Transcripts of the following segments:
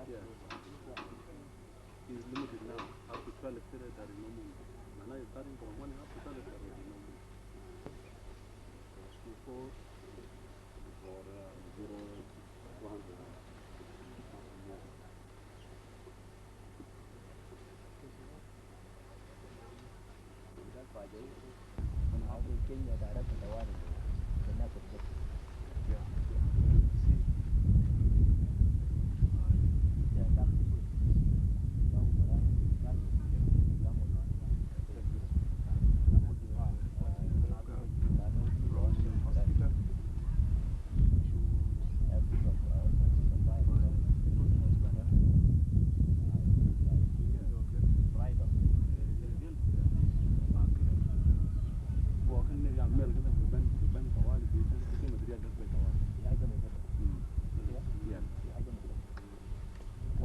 Yeah. Is limited now. Up to 12 there is no movement. Now it's starting from 1 up to 12 there will be no movement. 2 4 or 0 100. Yeah. Hospital.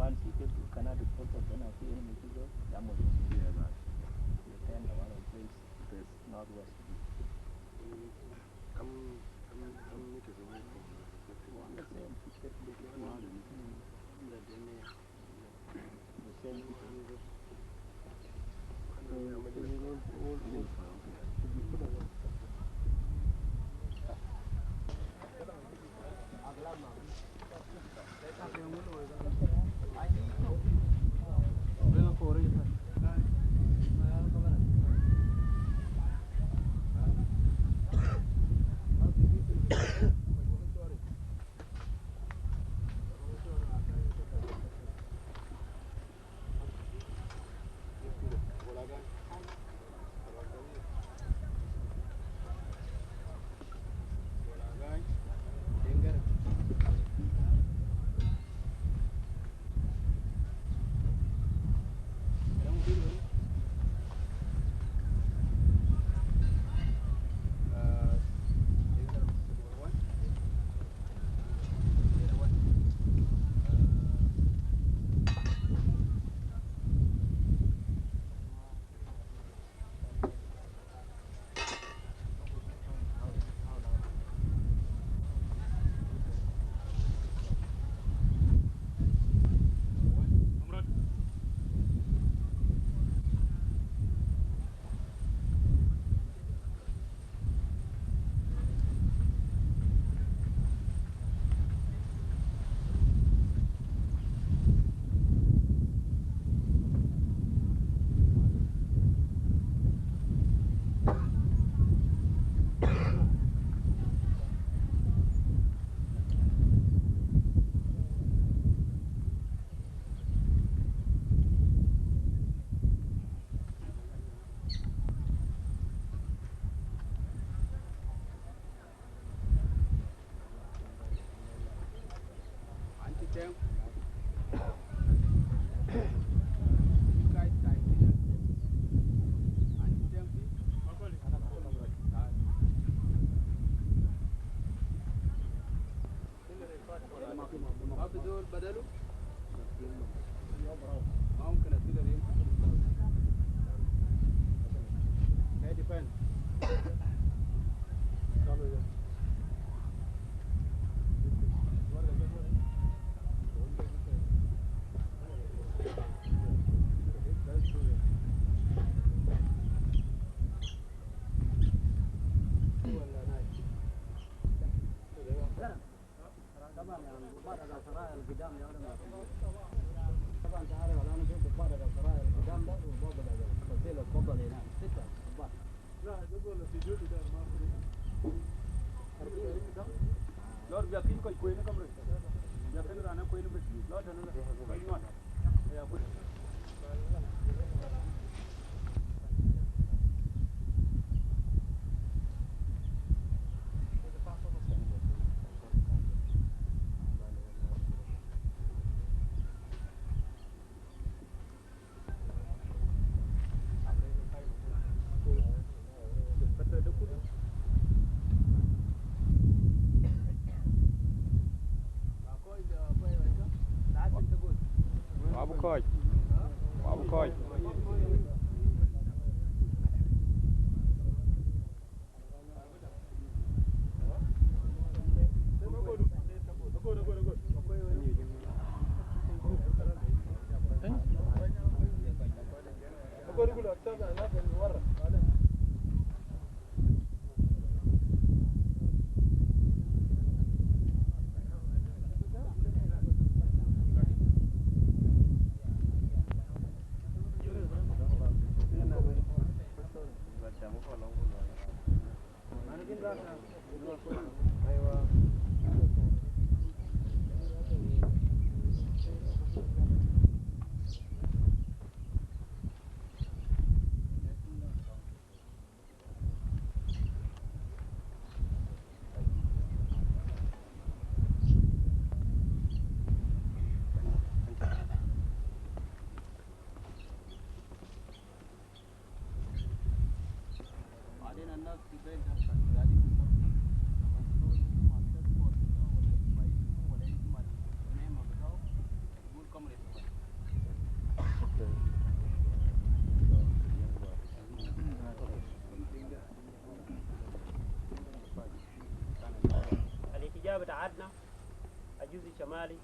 Once you get to Canada, then I see enemy to go, the 10 face northwest. كم meters away from the reflecting The same. The same. Wabukoy. Wabukoy. بعدين الناس في بيت قاعدين بيصرفوا لما زول يسمع التاسبورت بتاعه ولا يسمع اسمه ولا يسمع النعمة بتاعه يقول كم رسالة. الاتجاه بتاعتنا الجزء الشمالي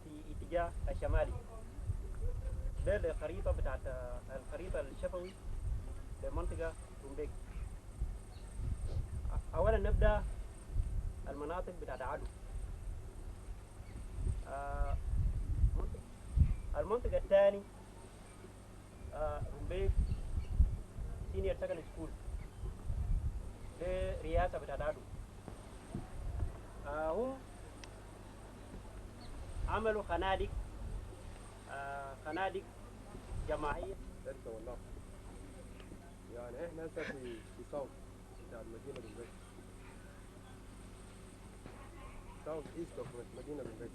في اتجاه الشمالي. ده الخريطة بتاعت الخريطة الشفوي لمنطقة رومبيك. أولا نبدأ المناطق بتاعت عدو. المنطقة الثاني رومبيك senior secondary school، ده رئاسة بتاعت عدو. هم عملوا خنادق، خنادق جماعية. انت والله يعني احنا هسه في south بتاع المدينة بالبيت، south east of مدينة بالبيت.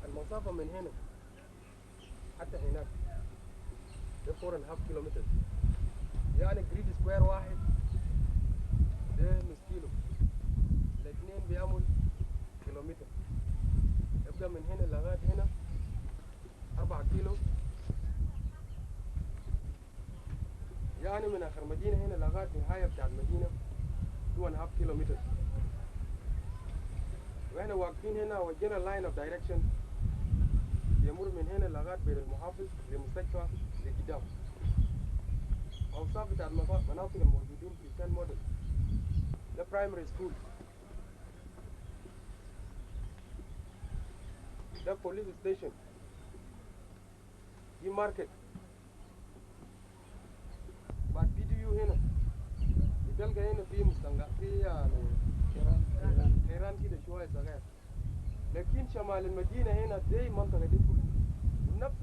المسافة من هنا حتى هناك ده 4 and half كيلومتر، يعني grid square واحد ده نص كيلو، الاثنين بيعمل كيلومتر، يبقى من هنا لغاية هنا 4 كيلو، يعني من آخر مدينة هنا لغاية نهاية بتاع المدينة 2 and half كيلومتر. واحنا واقفين هنا وال general line of direction يمر من هنا لغاية بين المحافظ لمستشفى لقدام. أوصاف بتاع المناطق الموجودين في cell model، ده primary school، ده police station، دي market، بعد PDU هنا بتلقى هنا في مستنقع، في يعني خيران كده شوية صغير، لكن شمال المدينة هنا دي المنطقة دي كلها ونفس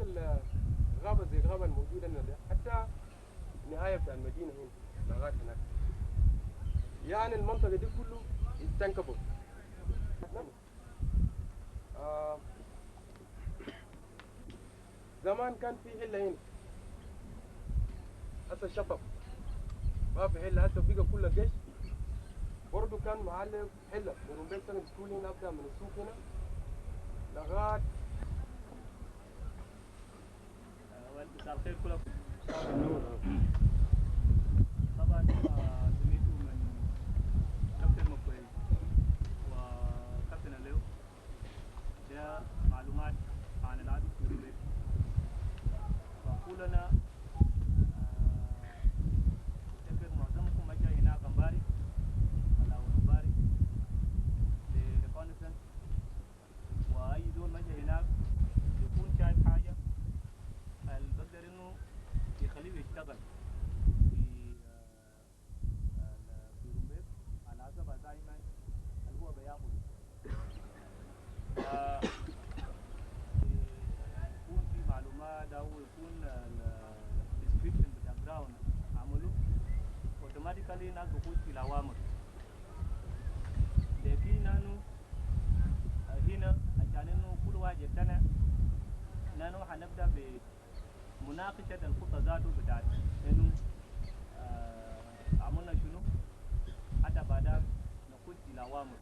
الغابة زي الغابة الموجودة هنا ده حتى النهاية بتاع المدينة هنا لغاية هناك، يعني المنطقة دي كله استنكبوا. زمان كان في حلة هنا، هسه شطب ما في حلة، هسه بقى كله جيش. برضه كان معلم حلة من رومبيك secondary school هنا، أبدأ من السوق هنا لغاية. مساء الخير كلكم. طبعا سمعتوا من كابتن مكوي وكابتن ليو ده معلومات عن العدو في البيت، فكلنا افتكر معظمكم مشى هناك امبارح ولا امبارح ل reconnaissance، واي زول مشى هناك يكون شايف حاجه اللي بقدر انه يخليه يشتغل في رومبيك على حسب assignment اللي هو بياخده. يكون في معلومات او يكون ال description بتاع ground عملوا automatically ناس بخش في الاوامر. لكن نحن هنا عشان انه كل واحد يقتنع، نحن حنبدا بمناقشه الخطه ذاته بتاعت انه عملنا شنو حتى بعدها نخش الاوامر.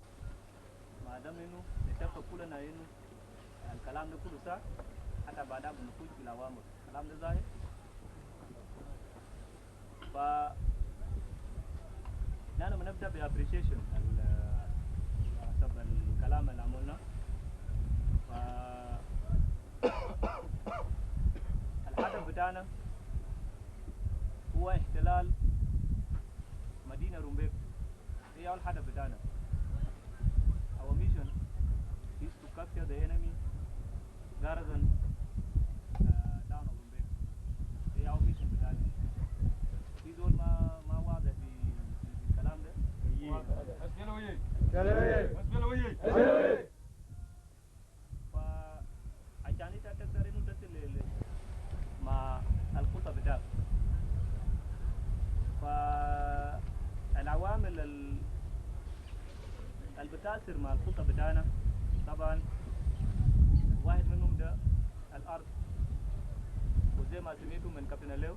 ما دام انه نتفق كلنا انه الكلام ده كله صح، حتى بعدها بنخش الاوامر. الكلام ده ظاهر. ف نحن بنبدا ب appreciation حسب الكلام اللي عملنا. ف بتاعنا هو احتلال مدينة رومبيك. هي الهدف بتاعنا. Our mission is to capture the enemy garrison town of Rumbek. هي our mission بتاعنا. في زول ما واضح في الكلام ده؟ فعشان انت تقدر انه تصل مع الخطة بتاعك، فالعوامل اللي بتأثر مع الخطة بتاعنا طبعا واحد منهم ده الأرض، وزي ما سمعتوا من كابتن ليو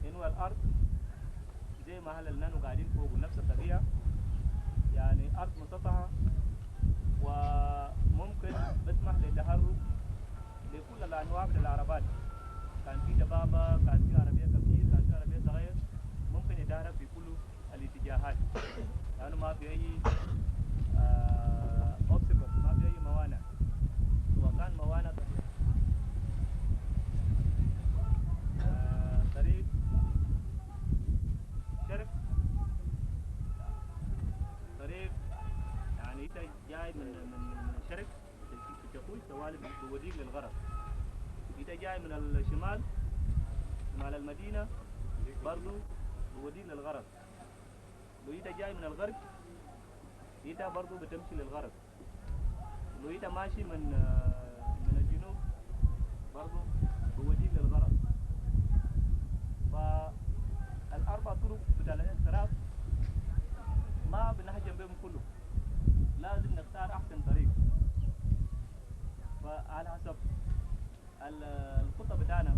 إنه الأرض زي ما هل النانو قاعدين فوق نفس الطبيعة، يعني أرض مسطحة وممكن بسمح للتحرك لكل الأنواع من العربات، كان في دبابة، كان في عربية كبير، كان في عربية صغير، ممكن يتحرك في كل الاتجاهات لأنه ما في أي obstacle، ما في أي موانع، سواء كان موانع طريق شرق، طريق يعني انت جاي من الشرق تخش طوالي بوديك للغرب، انت جاي من الشمال شمال المدينة برضو بوديك للغرب، لو انت جاي من الغرب انت برضو بتمشي للغرب، لو انت ماشي من الجنوب برضو بوديك للغرب. فالأربع طرق بتاع الاقتراب ما بنهجم بهم كله، لازم نختار أحسن طريق. فعلى حسب الخطة بتاعنا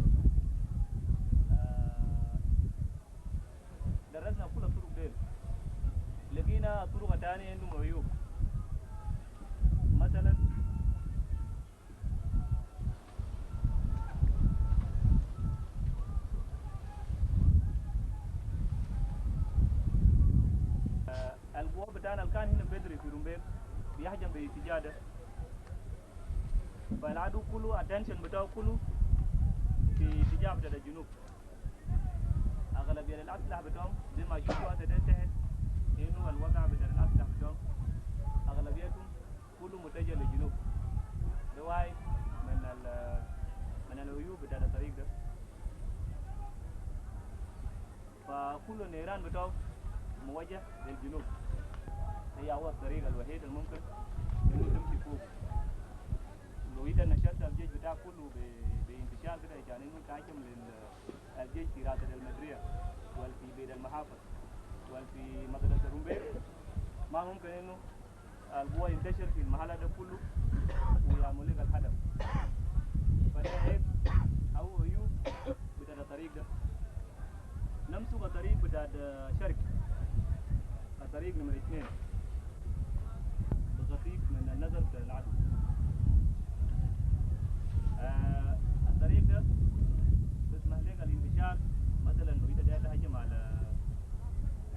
درسنا كل الطرق ديل، لقينا طرق تانية عندهم عيوب. مثلا القوة بتاعنا اللي كان هنا بدري في رومبيك بيهجم باتجاه ده، فالعدو كله attention بتاعه كله في اتجاه بتاع الجنوب. أغلبية الأسلحة بتاعهم زي ما شفتوا هسه ده تحت إنه الوضع بتاع الأسلحة بتاعهم أغلبيتهم كله متجه للجنوب. ده واحد من العيوب بتاع الطريق ده. فكل النيران بتاعه موجه للجنوب، هي هو الطريق الوحيد الممكن إنه تمشي فوق. لو إذا نشرت الجيش بتاعك كله بانتشار كده يعني إنه تهاجم الجيش في راسة المدرية وفي بيت المحافظ وفي مدرسة رومبيك، ما ممكن إنه القوة ينتشر في المحل ده كله ويعمل لك الهدف. فده عيب أو عيوب بتاع الطريق ده. نمسك الطريق بتاع الشرق، الطريق نمرة 2 بغطيك من النظر بتاع العدو. الطريق ده بسمح لك الانتشار، مثلا لو انت داير تهجم على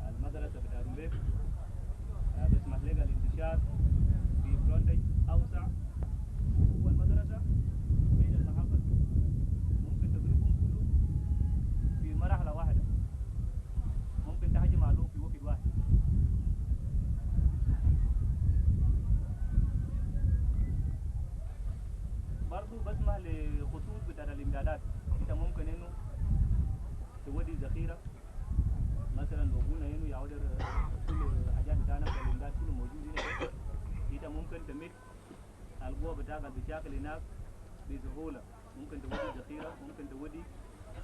المدرسة بتاع رومبيك بسمح لك الانتشار في frontage أوسع، هو المدرسة بين المحافظ ممكن تضربهم كله في مرحلة واحدة، ممكن تهجم عليهم في وقت واحد. برضو بسمح لخطوط بتاع الامدادات، انت ممكن انه تودي ذخيره، مثلا لو قلنا انه يعود كل الحاجات بتاعنا في الامداد كله موجود هنا، انت ممكن تمد القوه بتاعك بشكل هناك بسهوله، ممكن تودي ذخيره، ممكن تودي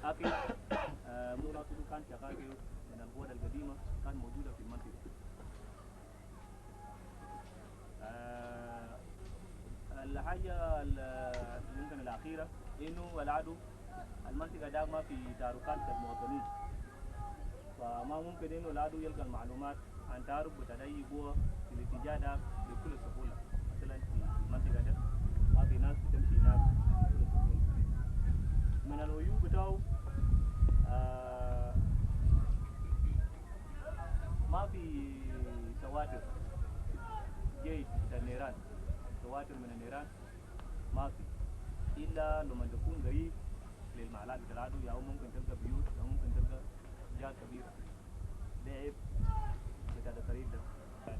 اكل. مورا كله كان شغال من القوه القديمه كان موجوده في المنطقه. الحاجة ممكن الأخيرة إنه العدو المنطقة ده ما في تاركات المواطنين، فما ممكن إنه العدو يلقى المعلومات عن تارك بتاع أي قوة في الاتجاه ده بكل سهولة. مثلا في المنطقة ده ما في ناس بتمشي هناك بكل سهولة. من العيوب بتاعه ما في سواتر جيش بتاع النيران، سواتر من النيران ما في، إلا لما تكون قريب للمعلات بتاع العدو، يا ممكن تلقى بيوت، يا ممكن تلقى جهات كبيرة. ده عيب بتاع الطريق ده بتاع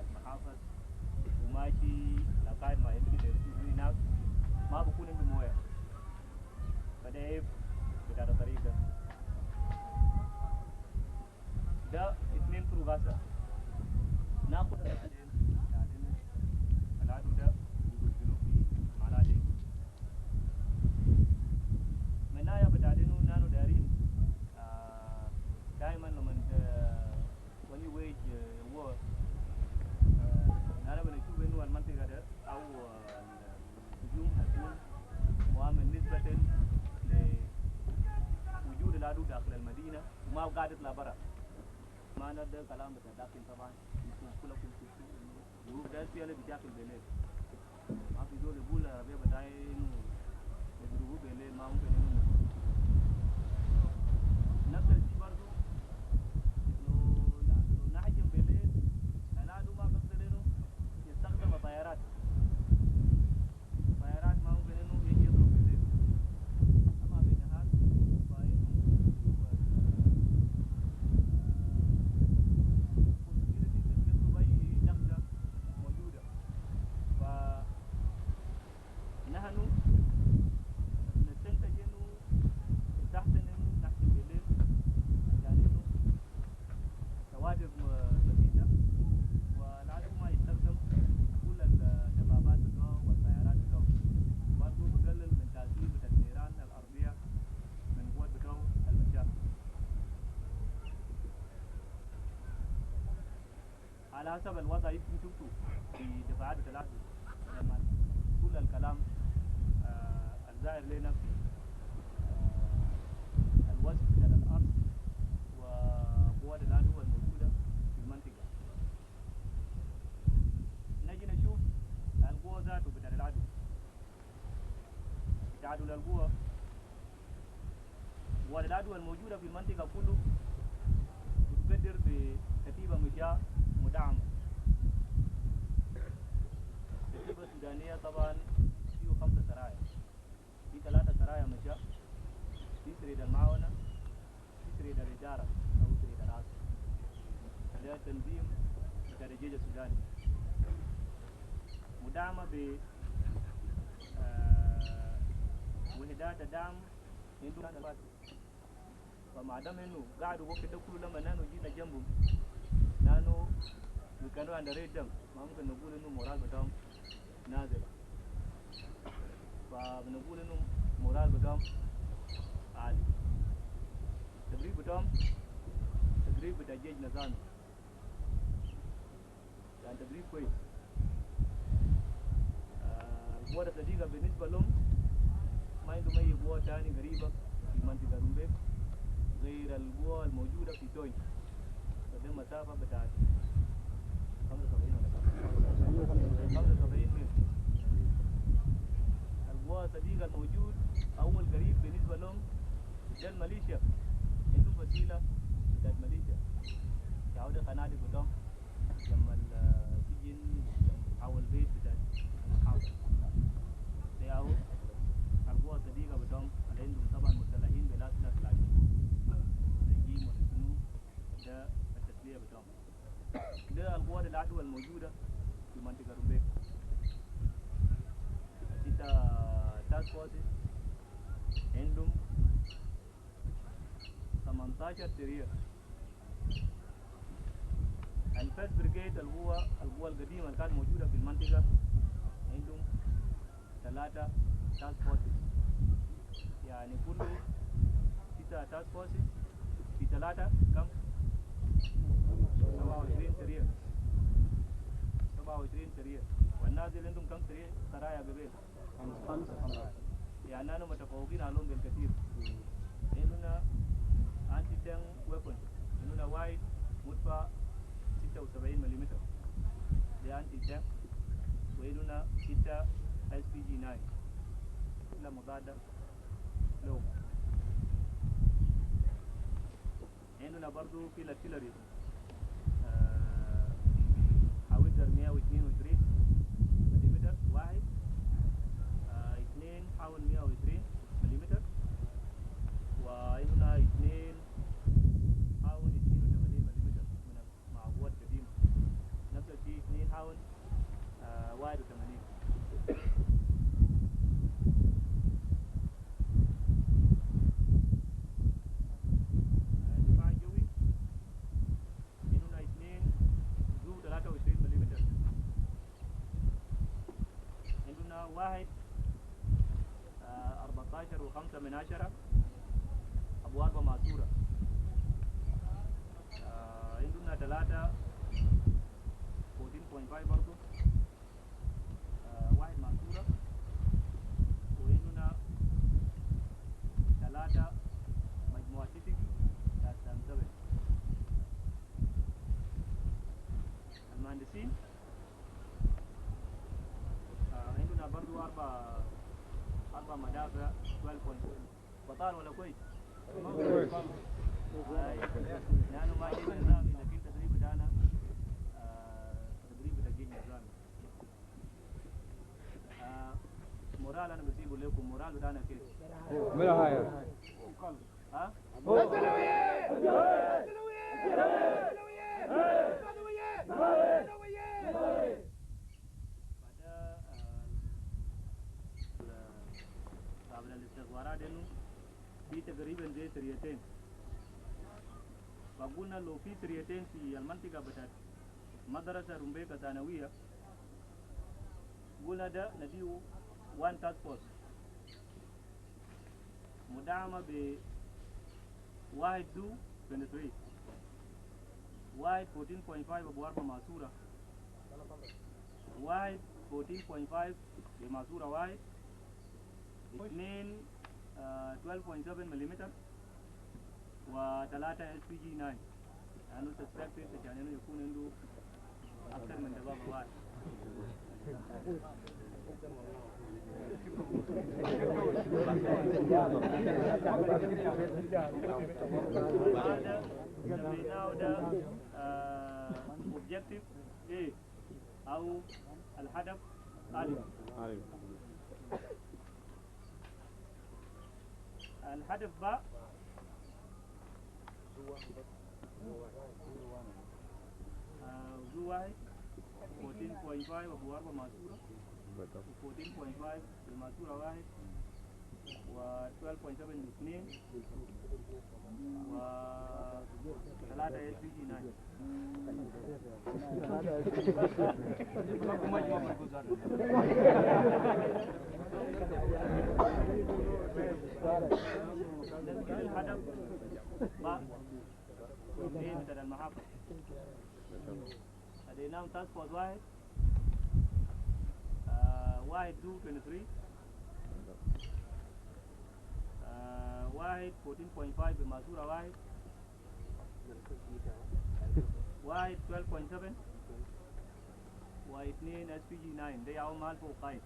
المحافظ، وماشي لغاية ما يمشي هناك ما بكون عنده موية، فده عيب بتاع الطريق ده. ده اثنين طرق هسه ناخد بعدين العدو ده يقتلوه في المعلات. من ناحية بتاعتين نانو دارين دائما لما when you wage war، نحن بنشوف انه المنطقة ده او الهجوم هيكون مؤمن نسبة لوجود العدو داخل المدينة وما قاعد يطلع برا. ما ده كلام بتاع داخل، طبعا انتم كلكم شفتوا انه ظروف ده فيها اللي بتاكل بالليل، ما في زول يقول العربية بتاعي انه يضربوه بالليل، ما ممكن. انه نفس الشيء برضه لو نهجم بالليل العدو ما بيقدر انه يستخدم طيارات، طيارات ما ممكن انه يجي يضرب بالليل. اما بالنهار فانتم possibility انه يضرب اي نقطة موجودة. فنحن نستنتج انه يستحسن انه نحكم بالليل عشان انه تواتر بسيطة والعدو ما يستخدم كل الدبابات بتوعه والطيارات بتوعه. برضه بقلل من تأثير بتاع النيران الأرضية من قوة بتوعه المشاة. على حسب الوضع يمكن شفتوا في دفاعات العدو لما كل الكلام الظاهر لنا في الوصف بتاع الأرض وقوات العدو الموجودة في المنطقة. نجي نشوف القوة ذاته بتاع العدو، تعادل القوة. قوات العدو الموجودة في المنطقة كله بتقدر بكتيبة مشاة مدعمة. الكتيبة السودانية طبعا فيه 5 سرايا، في 3 سرايا مشاة، في سرير المعاونة، في سرير الإدارة أو سرير العاصمة. ده تنظيم بتاع الجيش السوداني مدعمة ب وحدات دعم عنده. فما دام انه قعدوا وقت ده كله لما نانو جينا جنبهم نانو we cannot underrate them، ما ممكن نقول انه moral بتاعهم نازلة، فبنقول انه moral بتاعهم عالي. التدريب بتاعهم تدريب بتاع جيش نظامي، يعني تدريب كويس. القوة الصديقة بالنسبة لهم ما عندهم أي قوة تاني قريبة في منطقة رومبيك غير القوة الموجودة في توي، فده مسافة بتاعت 75 ولا 75 متر. القوة الصديقة الموجود أول قريب بالنسبة لهم ده الميليشيا، عندهم فصيلة بتاعت ميليشيا يعود خنادق بتاعهم جنب السجن أو البيت بتاع المحافظة. ده ياهو القوة الصديقة بتاعهم اللي عندهم طبعا مسلحين بالأسلحة كلاشينكوف رجيم ولا شنو، ده التسلية بتاعهم. ده القوات العدو الموجودة في منطقة رومبيك، ستة task forces عندهم 18 سرير. ال first brigade اللي هو القوة القديمة اللي كانت موجودة في المنطقة عندهم 3 task forces، يعني كل 6 task forces في 3 كم؟ 27 سرير، 27 سرير. والنازل عندهم كم سرير؟ سرايا قبيل 5. يعني نحن متفوقين عليهم بالكثير. عندنا anti tank weapon، عندنا واحد مدفع 76 ملم ده anti tank، وعندنا 6 SPG 9 لا مضادة له. عندنا برضو في ال artillery howitzer 122 ملم واحد، اثنين حول 122. 81. الدفاع الجوي عندنا 2 زو 23 ملم، عندنا واحد 14.5 أبو 4 ماسورة، عندنا 3 14.5 برضو واحد ماسورة، وعندنا 3 مجموعة تيتك بتاعت سام 7. المهندسين عندنا برضو أربع مدافع 12.7. بطال ولا كويس؟ كويس. لأنه ما جيش نظامي، لكن تدريب بتاعنا تدريب بتاع جيش نظامي. Morale أنا بسيبه لكم، morale بتاعنا كيف؟ من هاي؟ ها؟ بعدها قابل الاستخبارات انه في تقريبا زي سريتين، فقلنا لو في سريتين في المنطقة بتاعت مدرسة رمبيكا ثانوية، قلنا ده نديه one task force مدعمة ب 1 زو 23، واحد 14.5 أبو 4 ماسورة، واحد 14.5 بماسورة واحد، اثنين 12.7 ملم، وثلاثة SPG 9، لأنه suspected عشان إنه يكون عنده أكثر من دبابة واحد. هذا سميناه ده objective A أو الهدف ألف. الهدف باء زو واحد 14.5 أبو 4 ماسورة، 14.5 بماسورة واحد، و 12.7 اثنين، و 3 SPG 9. نذكر الهدف باء اثنين بتاع المحافظ، اديناهم task force واحد واحد زو 23، واحد 14.5 بماسورة واحد، واحد 12.7، واثنين SPG 9. ده يعوم مال فوق قايد.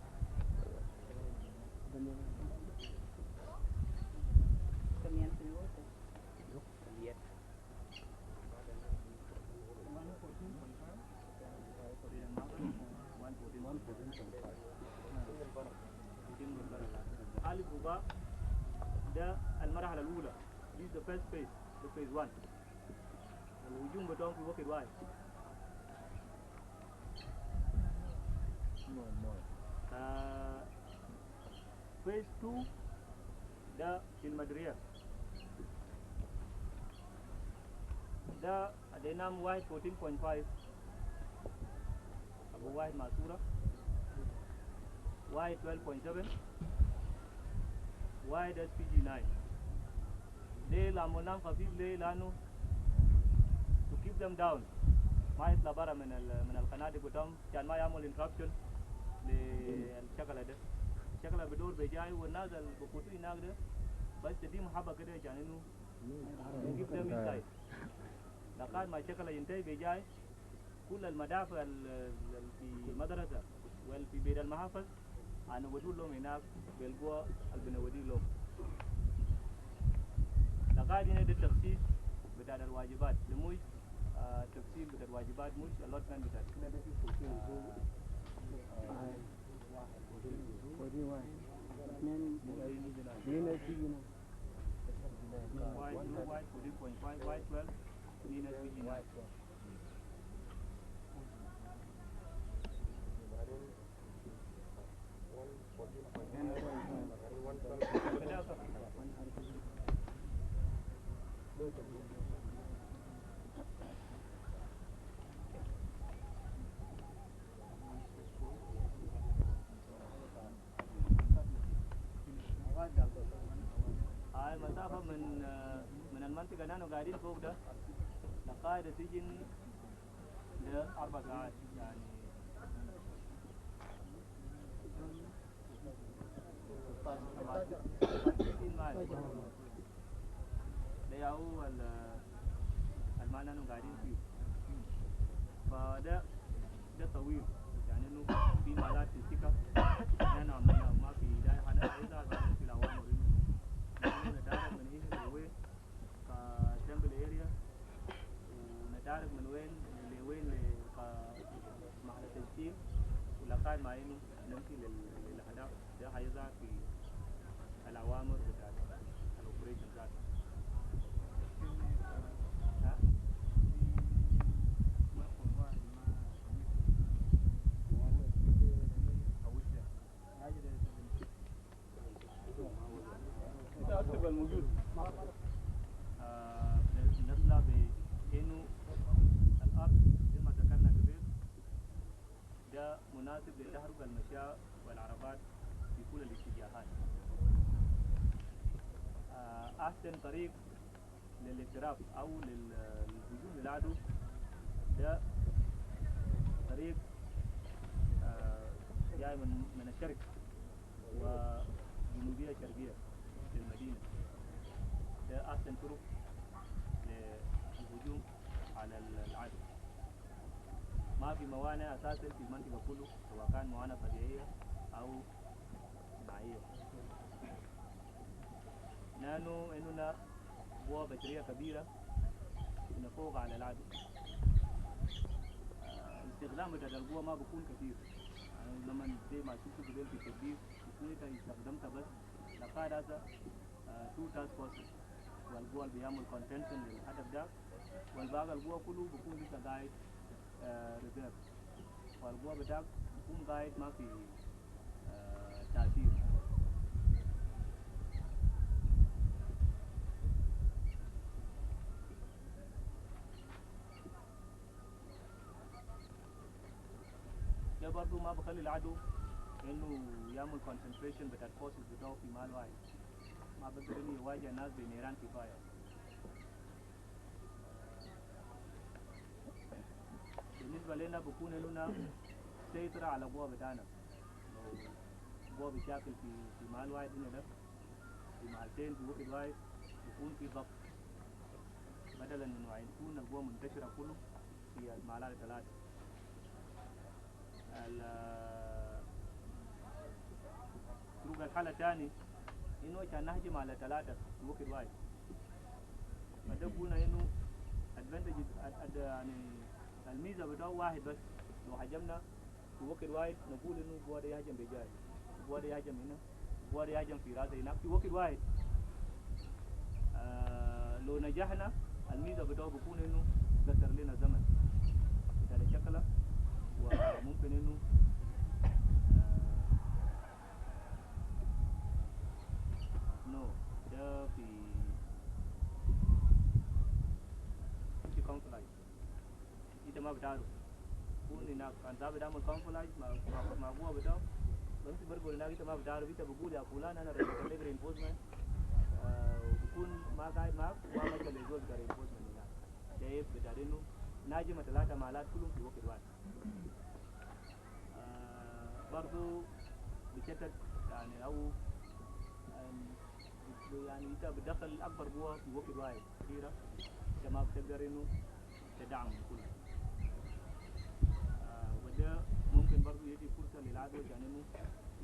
ألف وباء ده المرحلة الأولى. This is the first phase, the phase 1. الهجوم بتاعهم في وقت واحد. Phase 2 ده في المدرية، ده ادينام واحد 14.5 أبو واحد ماسورة، واحد 12.7، واحد SPG 9. ليه لعملناهم خفيف؟ ليه؟ لأنه to keep them down، ما يطلع برا من الخنادق بتاعهم عشان ما يعمل interruption للشغلة ده. الشغلة بدور بجاي والناس اللي بفوتوا هناك ده بس تدي محبة كده عشان انه keep them inside لغاية ما الشغلة ينتهي بجاي. كل المدافع في المدرسة واللي في بيت المحافظ أنا بدور لهم هناك بيلقوا اللي بنودي لهم لغاية هنا. ده التخصيص بتاع الواجبات لمش تقسيم بتاع الواجبات، مش allotment بتاع واحد 2 واحد 14.5 واحد 12 2 SPG 9. المسافة من المنطقة اللي نحن قاعدين فوق ده لغاية السجن ده 4 ساعات، يعني 60 مايل. ده هو المعنى انه قاعدين فيه، فده طويل، يعني انه في مالات في السكة نحن عملناها ما في داعي حدا عايزها في الأوامر إنه نتعرف من هنا لوين ك temple area، ونتعرف من وين لوين كمحل التشكيل، ولغاية ما إنه نمشي للأهداف. ده حيظهر في الأوامر بتاعت ال operation ذاته. ها؟ اكتب الموجود. نطلع بإنه الأرض زي ما ذكرنا قبل ده مناسب لتحرك المشاة والعربات في كل الاتجاهات. أحسن طريق للاقتراب أو للهجوم للعدو ده طريق جاي من الشرق وجنوبية شرقية للمدينة. ده أحسن طرق للهجوم على العدو. ما في موانع أساسا في المنطقة كله، سواء كان موانع طبيعية أو صناعية. نحن عندنا قوة بشرية كبيرة نفوق على العدو. استخدام بتاع القوة ما بيكون كثير، يعني لما زي ما شفت قبل في التدريب بيكون انت استخدمت بس لقاء هذا 2 task forces، والقوة اللي بيعمل contention للهدف ده، والباقي القوة كله بيكون لسه قاعد reserve، والقوة بتاعك بيكون قاعد ما في تأثير. ده برضو ما بخلي العدو انه يعمل concentration بتاع ال forces بتاعه في مال واحد، ما بقدر انه يواجه الناس بنيران كفايه. بالنسبه لنا بكون لنا سيطرة على قوة بتاعنا. لو قوة بشاكل في مال واحد هنا ده في مالتين في وقت واحد بيكون في ضغط، بدلا من انه يكون القوة منتشرة كله في المالات الثلاثة. طرق الحالة الثاني إنه عشان نهجم على 3 في وقت واحد، فده قلنا إنه advantage يعني الميزة بتاعه واحد بس، لو هجمنا في وقت واحد نقول إنه قوة ده يهجم بجاي، قوة ده يهجم هنا، قوة ده يهجم في راسه هناك في وقت واحد. لو نجحنا الميزة بتاعه بيكون إنه قصر لنا زمن بتاع الشكلة، وممكن إنه نو ده في camouflage انت ما بتعرف كون هناك كان ده بتعمل camouflage مع قوة بتاعه بمشي برجل هناك انت ما بتعرف، انت بقول يا فلان انا رجعت لك reinforcement، وبكون ما قاعد معك وما مشى لزول بتاع reinforcement هناك. ده بتاع انه ناجمة 3 مالات كلهم في وقت واحد. برضو بشتت يعني او يعني انت بتدخل اكبر قوة في وقت واحد كثيرة، انت ما بتقدر انه تدعم كله. وده ممكن برضو يدي فرصة للعدو عشان انه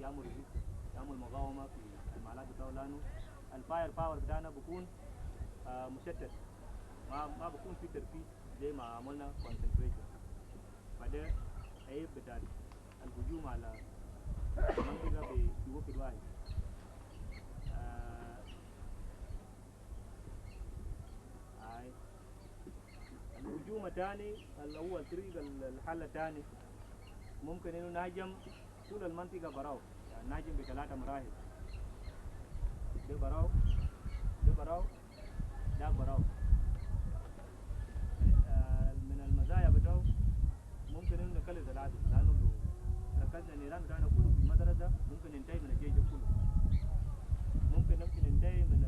يعمل resistance، يعمل مقاومة في المالات بتاعه، لانه ال fire power بتاعنا بيكون مشتت، ما بيكون في تركيز زي ما عملنا concentration. فده عيب بتاع الهجوم على المنطقة في وقت واحد. الهجوم الثاني اللي هو طريق الحل الثاني ممكن انه نهجم كل المنطقة براو، يعني نهجم بثلاثة مراحل، ده براو، ده براو، ده براو. من المزايا بتاعه ممكن انه نقلل العدد، لانه لو ركزنا النيران بتاعنا كله في المدرسة ممكن ننتهي من الجيش ده كله، ممكن نمشي ننتهي من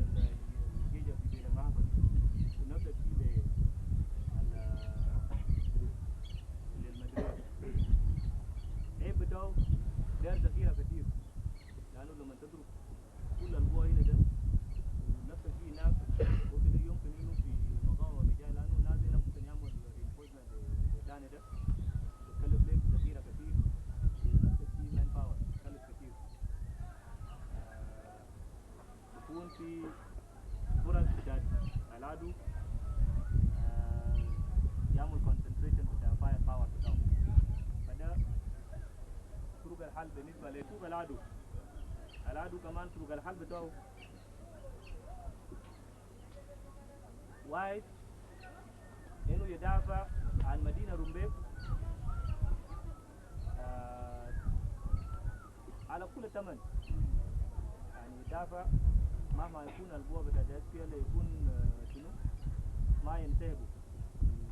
الجيش المحافظ، ونفس الشيء للمدرسة. عيب بتاعه داير ذخيرة كتير، لأنه لما تضرب كل القوى هنا ده ونفس الشيء هناك وكده، يمكن إنه في مقاومة بجاي، لأنه الناس هنا ممكن يعمل reinforcement لتاني، ده بتكلف لك ذخيرة كتير، ونفس الشيء man power بتكلف كتير. بكون في فرص بتاعت العدو يعمل concentration بتاع fire power بتاعه. فده طرق الحل بالنسبة لشوف العدو. العدو كمان طرق الحل بتاعه واحد، انه يدافع عن مدينة رومبيك على كل ثمن، يعني يدافع مهما يكون القوة بتاعت SPLA يكون شنو ما ينتهبوا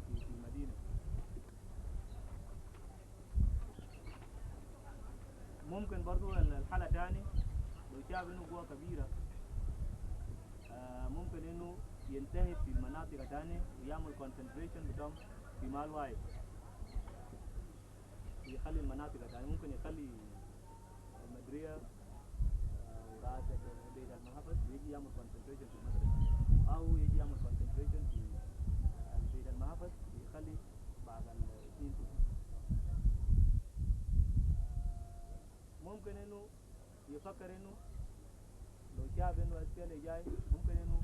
في المدينة. ممكن برضو الحالة تاني لو شاف انه قوة كبيرة ممكن انه ينتهي في المناطق تاني ويعمل concentration بتاعهم في مال واحد، يخلي المناطق تاني، ممكن يخلي المدرية ورأس بيت المحافظ ويجي يعمل concentration في المدرسة، أو يجي يعمل concentration في بيت المحافظ ويخلي بعض الاثنين كلهم. ممكن انه يفكر انه لو شاف انه SPLA جاي ممكن انه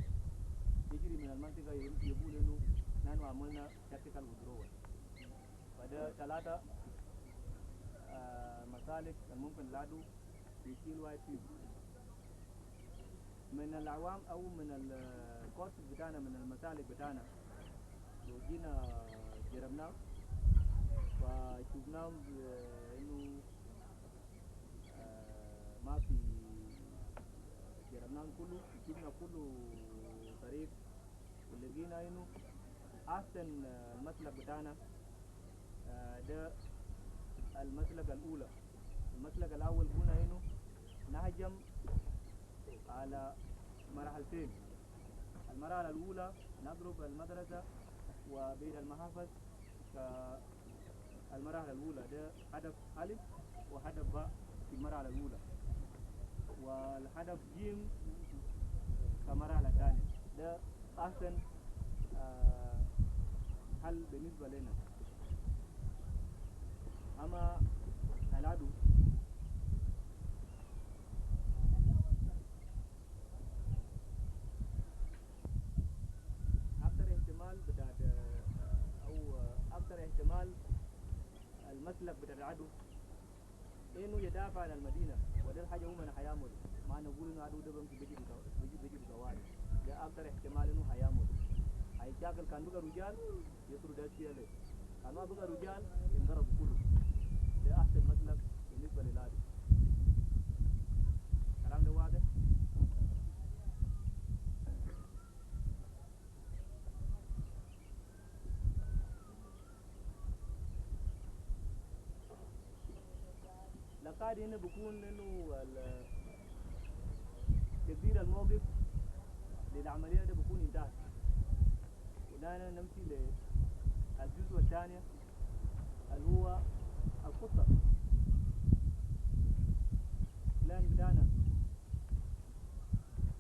يجري من المنطقة، يقول انه نحن عملنا tactical withdrawal. فده ثلاثة مسالك ممكن العدو يشيل واحد فيهم من العوام او من ال course بتاعنا، من المسالك بتاعنا. لو جينا جربناه فشفناه انه ما في، جربناه كله، شفنا كله طريق، ولقينا انه احسن المسلك بتاعنا ده المسلك الاولى. المسلك الاول قلنا انه نهجم على مرحلتين. المرحلة الأولى نضرب المدرسة وبيت المحافظ كالمرحلة الأولى، ده هدف ألف وهدف باء في المرحلة الأولى، والهدف جيم كمرحلة ثانية. ده أحسن حل بالنسبة لنا. أما العدو أكثر احتمال بتاعت أو أكثر احتمال المسلك بتاع العدو إنه يدافع عن المدينة، وده الحاجة هم حيعملوا. ما نقول إنه العدو ده بمشي بيجي بيجي بطوالي، ده أكثر احتمال إنه حيعمل، هيشاكل. كان بقى رجال يطرد SPLA، كان ما بقى رجال ينضرب كله. ده أحسن مسلك بالنسبة للعدو. الكلام ده واضح؟ لقد هنا بكون انه تدبير الموقف للعملية ده بكون انتهت، وده نمشي للجزء الثاني اللي هو الخطة، plan بتاعنا،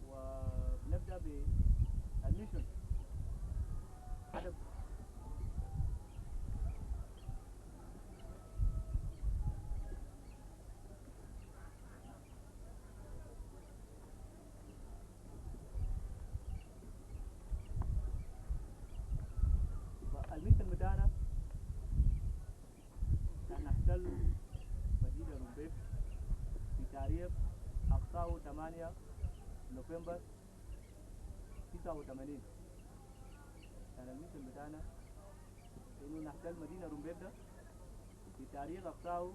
وبنبدأ بال mission، هدف. ال mission بتاعنا أن نحتل مدينة رومبيك في تاريخ أقصاه 8 نوفمبر 89. كان ال mission بتاعنا إنه نحتل مدينة رومبيك ده في تاريخ أقصاه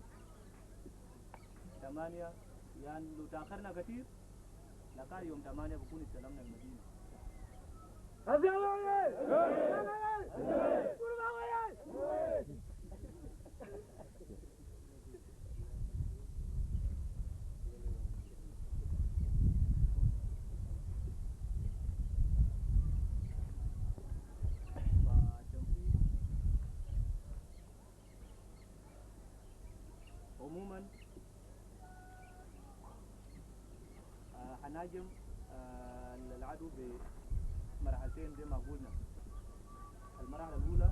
8، يعني لو تأخرنا كثير لقى يوم 8 بكون استلمنا المدينة. عموما هنهاجم العدو بمرحلتين زي ما قلنا. المرحلة الأولى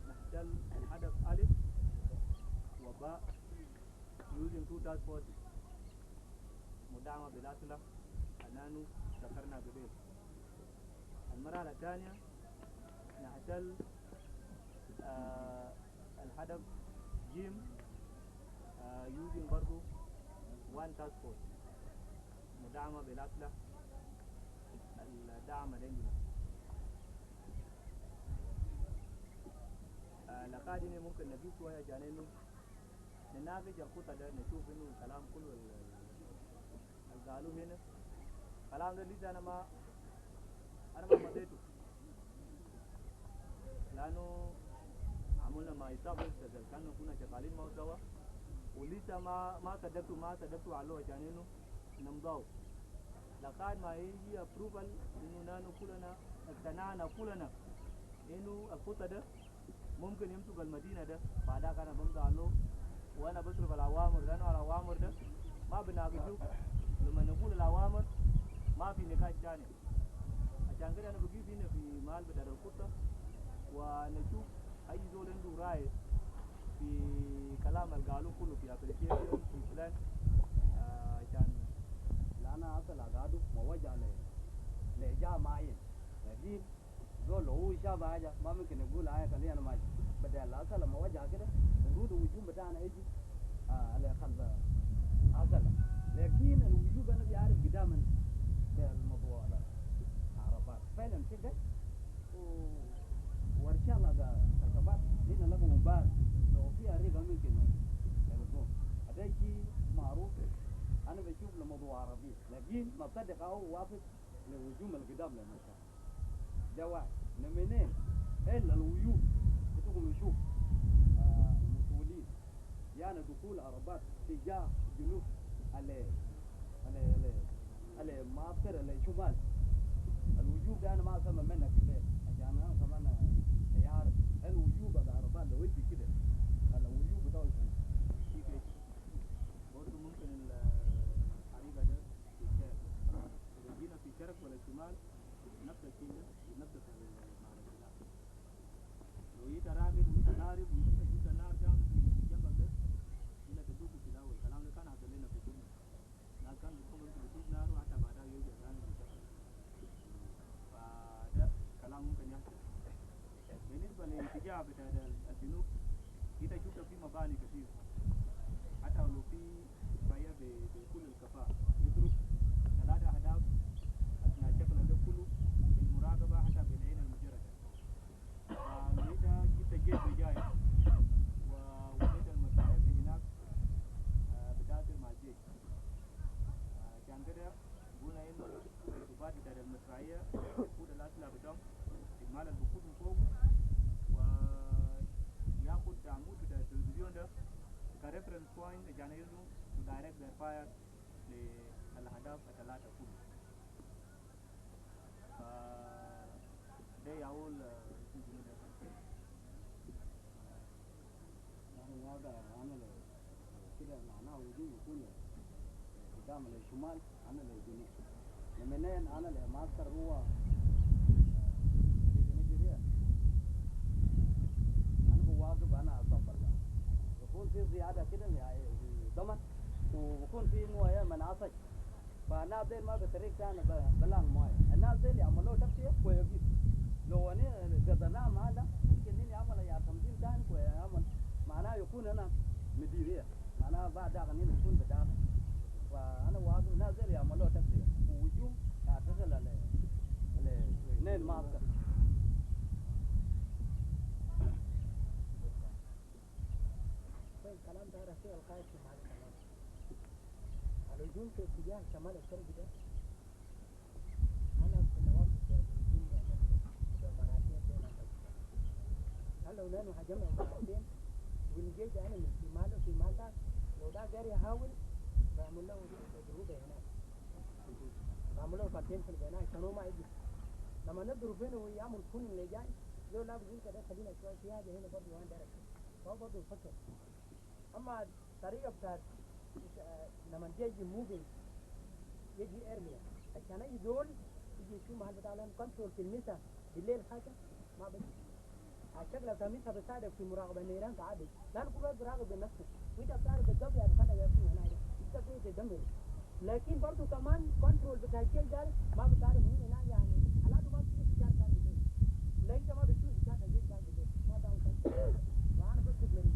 نحتل الهدف ألف وباء using two task forces مدعمة بالأسلحة أنانو ذكرنا قبل. المرحلة الثانية نحتل الهدف جيم using برضو one task force مدعمة بالأسلحة الدعم العندنا. لقد ممكن نجيب شوية عشان إنه نناقش الخطة ده، نشوف إنه الكلام كله اللي قالوه هنا الكلام ده لسه أنا ما مضيته، لأنه عملنا مع إصابة كانوا كنا شغالين معه سوا، ولسه ما صدقته عليه عشان إنه نمضاه لغاية ما يجي approval إنه نانو كلنا اقتنعنا كلنا إنه الخطة ده ممكن يمسك المدينة ده، بعدها أنا بمضي عليه وأنا بصرف الأوامر، لأنه الأوامر ده ما بناقشوه. لما نقول الأوامر ما في نقاش ثاني. عشان كده أنا بجيب هنا في محل بتاع الخطة ونشوف أي زول عنده رأي في كلام اللي قالوه كله في appreciation في plan عشان لأن أصل أقعدوا موجه لإجابة معين، لكن زول هو شاف حاجة ما ممكن يقول حاجة خلينا ماشي. بدل أصل موجه كده المفروض الوجوب بتاعنا يجي على قلب أصل، لكن الوجوب أنا بيعرف قداما بالموضوع ده عربات فعلا كده ورشة لقى كسبات لنا لقى مبار لو في عريقة ممكن يقولون هذا شيء معروف. أنا بشوف الموضوع عربي، لكن ما صدق أو وافق لهجوم القدام لما شاف ده واحد نمنين إلا الويوب بتقوم نشوف المسؤولين يعني دخول عربات تجاه جنوب على معسكر على شمال. الوجوب ده انا ما اسمع منك كده عشان انا كمان يعرف الوجوب العربات لو يجي كده الوجوب بتاعه شنو. في برضه ممكن الحريقة ده في الشرق، إذا جينا في الشرق ولا الشمال نفس الشيء ده بنفس مع السلاح. لو جيت راقد وانت ضارب وانت جبت النار كان في جنبك ده إلا تدوك في الأول. الكلام ده كان حصل لنا في الدنيا، ناس كان بيكون بيدوك نار وحتى بعدها يرجع ثاني بيشتغل. فده كلام ممكن يحصل. بالنسبة للاتجاه بتاع الجنوب، انت شفت في مباني كثير، حتى لو في مدفعية بكل الكفاءة يضرب ثلاثة أهداف أثناء الشكل ده كله بالمراقبة حتى بالعين المجردة. فلو انت جبت الجيش بجاي ووديت المدفعية هناك بتاثر مع الجيش. عشان كده قلنا انه الضباط بتاع المدفعية يقود الأسلحة بتاعهم إجمالا بيكون فوق وياخد عمود بتاع التلفزيون ده ك reference point عشان يقدروا to direct their fire للأهداف الثلاثة كله. فده يقول اسمه شنو ده. يعني هذا أنا كده معناه وجوب يكون قدام الشمال أنا للجنوب لمنين أنا لمعسكر هو نيجيريا أنا بواقف أنا أصبر يكون في زيادة كده في زمن وبكون في موية من عطش، فالناس ديل ما بطريق ثاني بلان موية. الناس ديل يعملوا تغطية كويس، لو أنا قدرنا معنا ممكن إني أعمل يا تنظيم ثاني كويس، معناه يكون أنا مديرية، معناه بعد غني يكون بداخل. فأنا واقف ناس ديل يعملوا تغطية ووجوم أعتقد على اثنين معسكر. طيب، كلام ده رفيع القائد في محل كلام الهجوم في اتجاه شمال الشرق ده، أنا كنت واقف في الهجوم ده بمراتين بين هل لو نحن هجمنا مرتين والجيش أنا من في ماله في مال ده، لو ده قاري يحاول بعمل له ضروبة هناك، بعمل له attention هناك عشان هو ما يجي لما نضرب هنا ويعمل كل اللي جاي. لو لا بقول كده خلينا شوية في حاجة هنا برضه، وأنا داير أشوف، فهو برضه يفكر. أما طريقة بتاعت لما يجي moving يجي earlier عشان اي زول يجي يشوف محل بتاع لهم control في المسا بالليل حاجة ما بجي. الشكل بتاع المسا بيساعدك في مراقبة النيران تعادل، لأن كل واحد بيراقب بنفسه، وانت بتعرف بالضبط يا خلق يكون هنا انت بتيجي تدمر. لكن برضه كمان control بتاع الجيش ده ما بتعرف هو هنا، يعني على ما بتشوف اشارة بتاع بالليل، لا انت ما بتشوف اشارة الجيش بتاع بالليل ما تعرف control. وانا بطلب من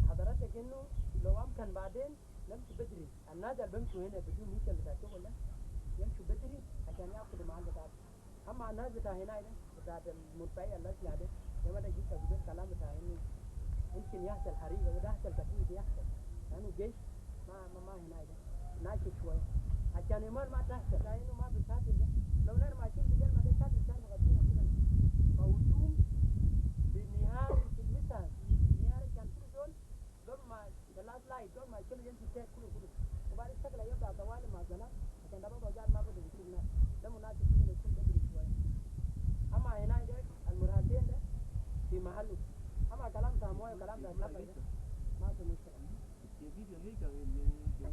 حضرتك انه لو امكن بعدين نمشي بدري، الناس اللي بيمشوا هنا بدون mission بتاع الشغل ده يمشوا بدري عشان ياخذوا المحل بتاعته. اما الناس بتاع هنا ده بتاعت المدفعيه الاسلحه ده زي ما انا جبت قبل كلام بتاع انه يمكن يحصل حريقه، وده يحصل كثير يحصل لانه الجيش ما هنا ده ناشف شويه عشان يمر ما تحصل، لانه ما بيسافر ده لو نحن ماشيين بالليل ما ده ساتر كان مغطينا كده. فهجوم بالنهار في المساء نهار كان كل زول قبل ما the last light قبل ما يشيل يمشي تاني كله كله، وبعد الشكل يبدا طوالي مع الظلام عشان ده بابا قاعد ما بقدر يشوف ناس، ده مناسب جدا يكون بدري شويه. اما هنا ده المرهدين ده في محله، اما كلام بتاع مويه وكلام بتاع سفر ده ما في مشكله. لا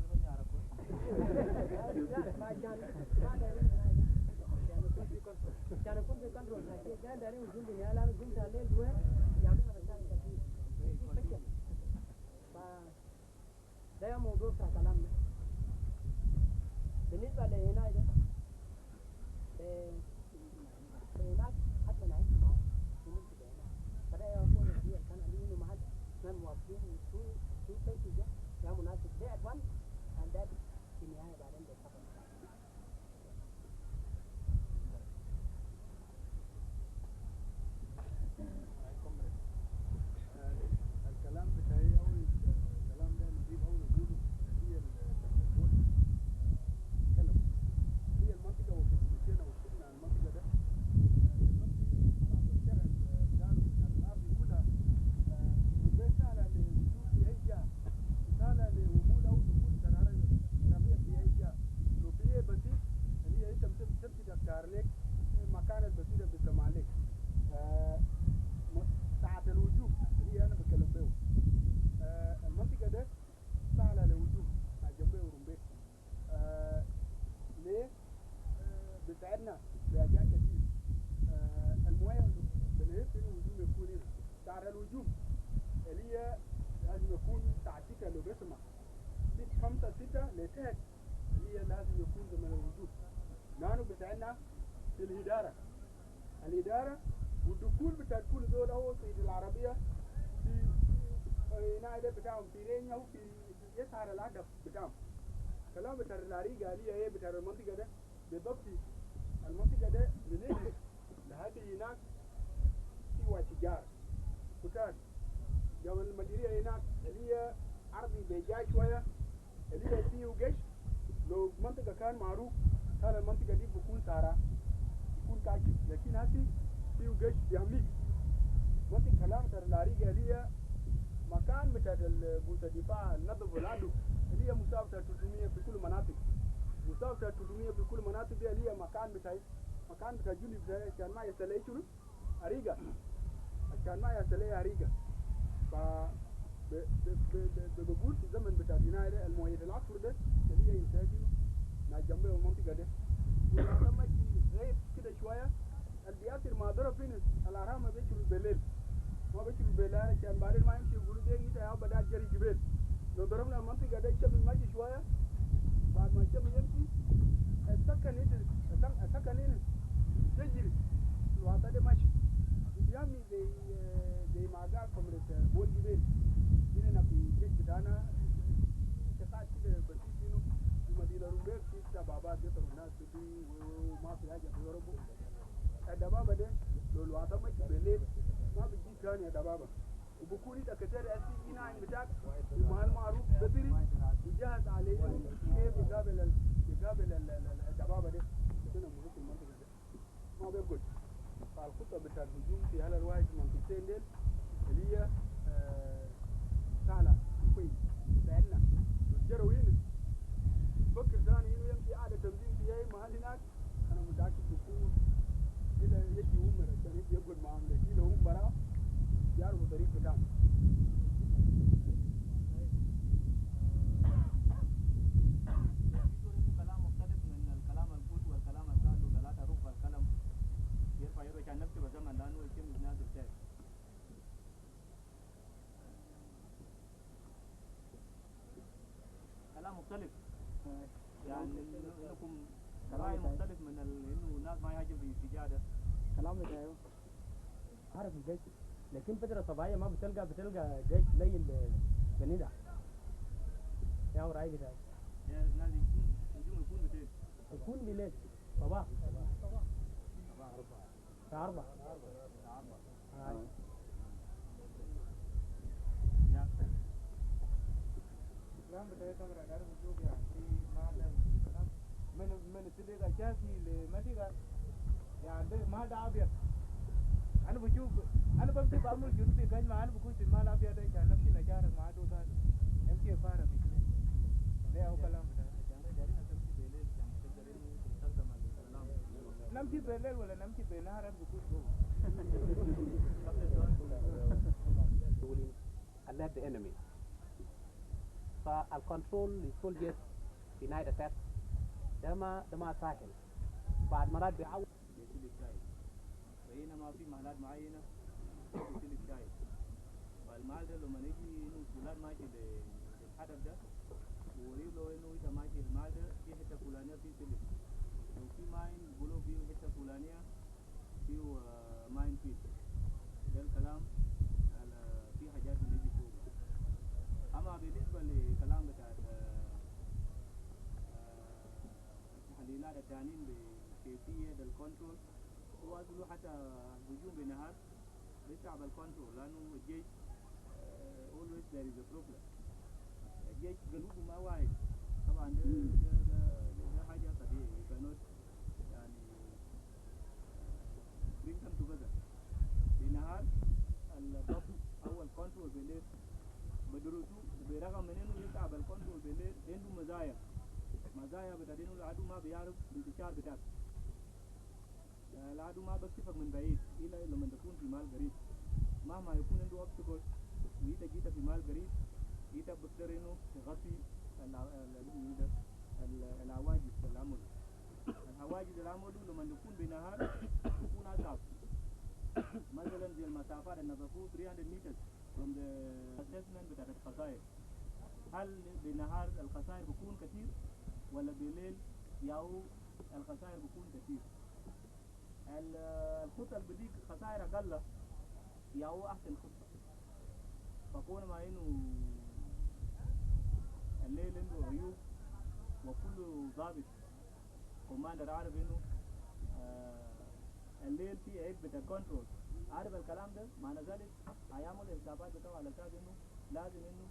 ما كان ما دايرين هنا عشان يكون في control، لكن كان دايرين هجوم بالنهار لانه هجوم بتاع الليل وين يعملوا مشاكل كثير في فشل. ده موضوع بتاع كلامنا بالنسبة لهنا ده هناك حتى نعيش معاهم في منطقة هناك، فده يكون هي كان عليه محل اثنين موافقين two places ده يا مناسب ده at one and that في النهاية بعدين بيتفق. الكلام بتاعي أو الكلام ده نجيب أو نقوله هي الدكتور تكلم هي المنطقة ومشينا وشفنا المنطقة ده بالضبط على الشارع قالوا الأرض كلها ربما سهلة للوجود في أي جهة، سهلة لوجود أو دخول شرارة ربيع في أي جهة. لو في بسيط اللي هي أنت تمشي تختار لك المكان البسيط اللي بيسمع لك ساعة الوجوب اللي أنا بتكلم به. المنطقة ده سهلة للوجوب مع جنبي ورمبي. ليه؟ بيساعدنا بأشياء كتير. المويه اللي بنحس إنه الوجوب يكون هنا. ساعة الوجوب اللي هي لازم يكون ساعة 6 لو بسمع 5 6 لتحت اللي هي لازم يكون زمن الوجوب. لأنه بيساعدنا في الإدارة. الإدارة والدخول بتاع كل زول أو سيد العربية في نادي بتاعهم في رينيا وفي يسهر الهدف بتاعهم. كلام بتاع العريقة اللي هي بتاع المنطقة ده بالضبط المنطقة ده من هنا لحد هناك في واتجار كتار جبل المديرية هناك اللي هي أرضي بيجاي شوية اللي هي فيه جيش. لو منطقة كان معروف كان المنطقة دي بكون سارة يكون كاشف، لكن هسي فيه جيش بيعميك منطقة. كلام ترى العريقة اللي هي مكان بتاع البوسة دفاع النظف والعدو اللي هي مسافة 300 في كل مناطق، مسافة 300 في كل مناطق دي اللي هي مكان بتاع مكان بتاع جندي بتاع عشان ما يستلعي شنو عريقة، عشان ما يستلعي عريقة. ف بقول في الزمن بتاع هنا ده المؤيد العصر ده اللي هي ينتهي مع جنبه المنطقة ده ولما غير كده شوية اللي بيأثر ما ضرب فين الأرام ما بيشرب بالليل، ما بيشرب بالليل عشان بعدين ما يمشي يقولوا دي انت يا بدأ جري جبال. لو ضربنا المنطقة ده الشمس ماشي شوية بعد ما الشمس يمشي السكن هنا السكن هنا تجري الوعطاء ده ماشي بيعمل زي ما قال كمرة بول جبال هنا في الجيش بتاعنا شقات كده بسيط انه في مدينة رومبيك في دبابات يطروا الناس في وما في حاجة بيضربوا الدبابة ده. لو الوعطاء ماشي بالليل ما بيجي ثاني دبابة وبكون إذا كتير أسي هنا بتاعك ومحل معروف بدري وجهز عليه كيف يقابل يقابل الدبابة دي هنا موجود في المنطقة دي ما بيقول. فالخطة بتاع الهجوم في هلا الواحد المنطقتين ديل اللي هي سهلة كويس ساعدنا الجرو هنا فكر ثاني إنه يمشي عادة تنظيم في أي محل هناك أنا متأكد بكون إلى يجي هم عشان يجي يقعد معهم، لكن لو هم برا يعرفوا طريق بتاعهم. مختلف، يعني انكم راي مختلف من انه الناس ما يهاجم في الاتجاه ده. كلام ده عارف الجيش، لكن فترة طبيعية ما بتلقى جيش لين بندع يا رأي بتاعي. يعني لازم يكون هجوم يكون بتين. يكون بالليل صباح الساعة 4. كلام بتاعي كاميرا دار بشوف يعني في ما من تلقى شافي لمدينة يعني ما ده أبيض. أنا بشوف أنا بمشي بعمل جنوب في كان ما أنا بكون في مال أبيض عشان نمشي نجارة مع دو ذات نمشي فارة بيجني ده هو كلام بتاعي. نمشي بالليل ولا نمشي بالنهار أنا بكون فوق. Alert the enemy. فال control لل soldiers في night attack ده ما سهل، بعد مرات بيعود بسلك شاي، بينما في محلات معينة بسلك شاي، فالمال ده لما نيجي انه فلان ماشي للهدف ده ووريه له انه انت ماشي المال ده في حتة فلانية في سلك، لو في mine بيقولوا في حتة فلانية فيه mine field. ده الكلام على في حاجات بنيجي فوق. اما بالنسبة لكلام بتاع التحليلات التانيين بكيفية ال control، هو أصله حتى الهجوم بالنهار بيصعب ال control، لأنه الجيش always there is a problem. الجيش قلوبه ما واحد طبعا، ده حاجة طبيعية، you cannot يعني bring them together. بالنهار الضبط أو ال control بالليل بدرسوا، برغم من انه يصعب ال control بالليل عنده مزايا، مزايا بتاعت انه العدو ما بيعرف الانتشار بتاعك، العدو ما بكشفك من بعيد الا لما تكون في محل قريب. مهما يكون عنده obstacle وانت جيت في محل قريب، انت بتقدر انه تغطي الحواجز العمل، الحواجز العمل. لما تكون بنهار تكون اصعب، مثلا زي المسافات اللي نظفوه 300 meters from the assessment بتاعت الخسائر، هل بالنهار الخسائر بيكون كثير ولا بالليل ياو الخسائر بيكون كثير؟ الخطة اللي بديك خسائر أقل ياو أحسن خطة. فكون ما إنه الليل عنده عيوب، وكل ضابط commander عارف إنه الليل فيه عيب بتاع control، عارف الكلام ده، معنى ذلك هيعمل الحسابات بتاعه على اساس انه لازم انه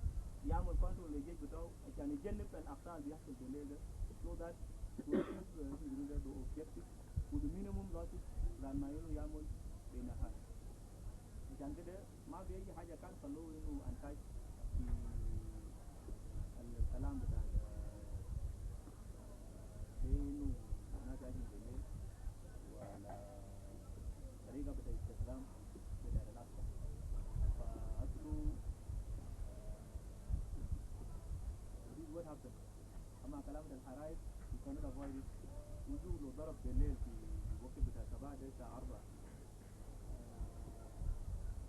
يعمل control للجيش بتاعه عشان يتجنب الاخطاء اللي بيحصل بالليل ده، so that to achieve the objective with the minimum losses لما انه يعمل بالنهار. عشان كده ما في اي حاجه كان خلوه انه انتاج في الكلام بتاع زي انه الناس يهاجم بالليل ولا طريقة بتاع استخدام بتاع الأسلحة. فأصله this is what happened. أما كلام الحرائق you cannot avoid it. وجوه لو ضرب بالليل في الوقت بتاع الصباح ده الساعة 4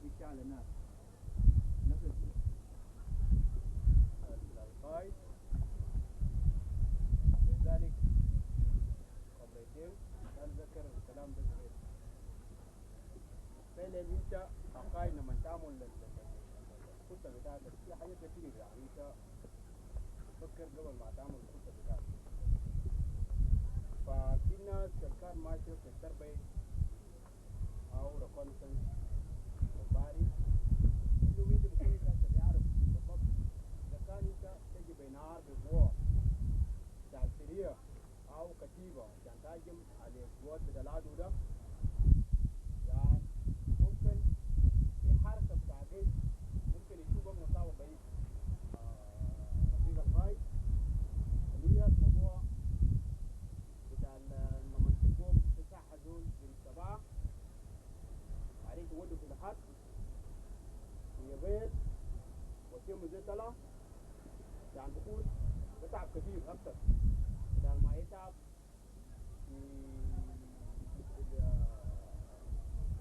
يشعل النار نفس الشيء. القائد لذلك قبلتين كان ذكر الكلام ده زمان. فعلا انت كقائد لما تعمل الخطه بتاعتك في حاجات كتير، يعني انت تفكر قبل ما تعمل الخطه بتاعتك. ففي ناس كان ماشي في ال survey او reconnaissance وباري انه انت بتكون انت بيعرف بالضبط اذا كان انت تجي بنهار بقوة بتاع سرية او كتيبة عشان تهاجم على القوات بتاع العدو ده، يعني ممكن في حركة بتاع جيش ممكن يشوفك مسافة بعيد. رفيق القائد اللي هي الموضوع بتاع لما تقوم تسعة زول من الصباح بعدين تودوا في الحد ويبيت وتيم زي طلع، يعني بكون بتعب كثير اكثر بدل ما يتعب في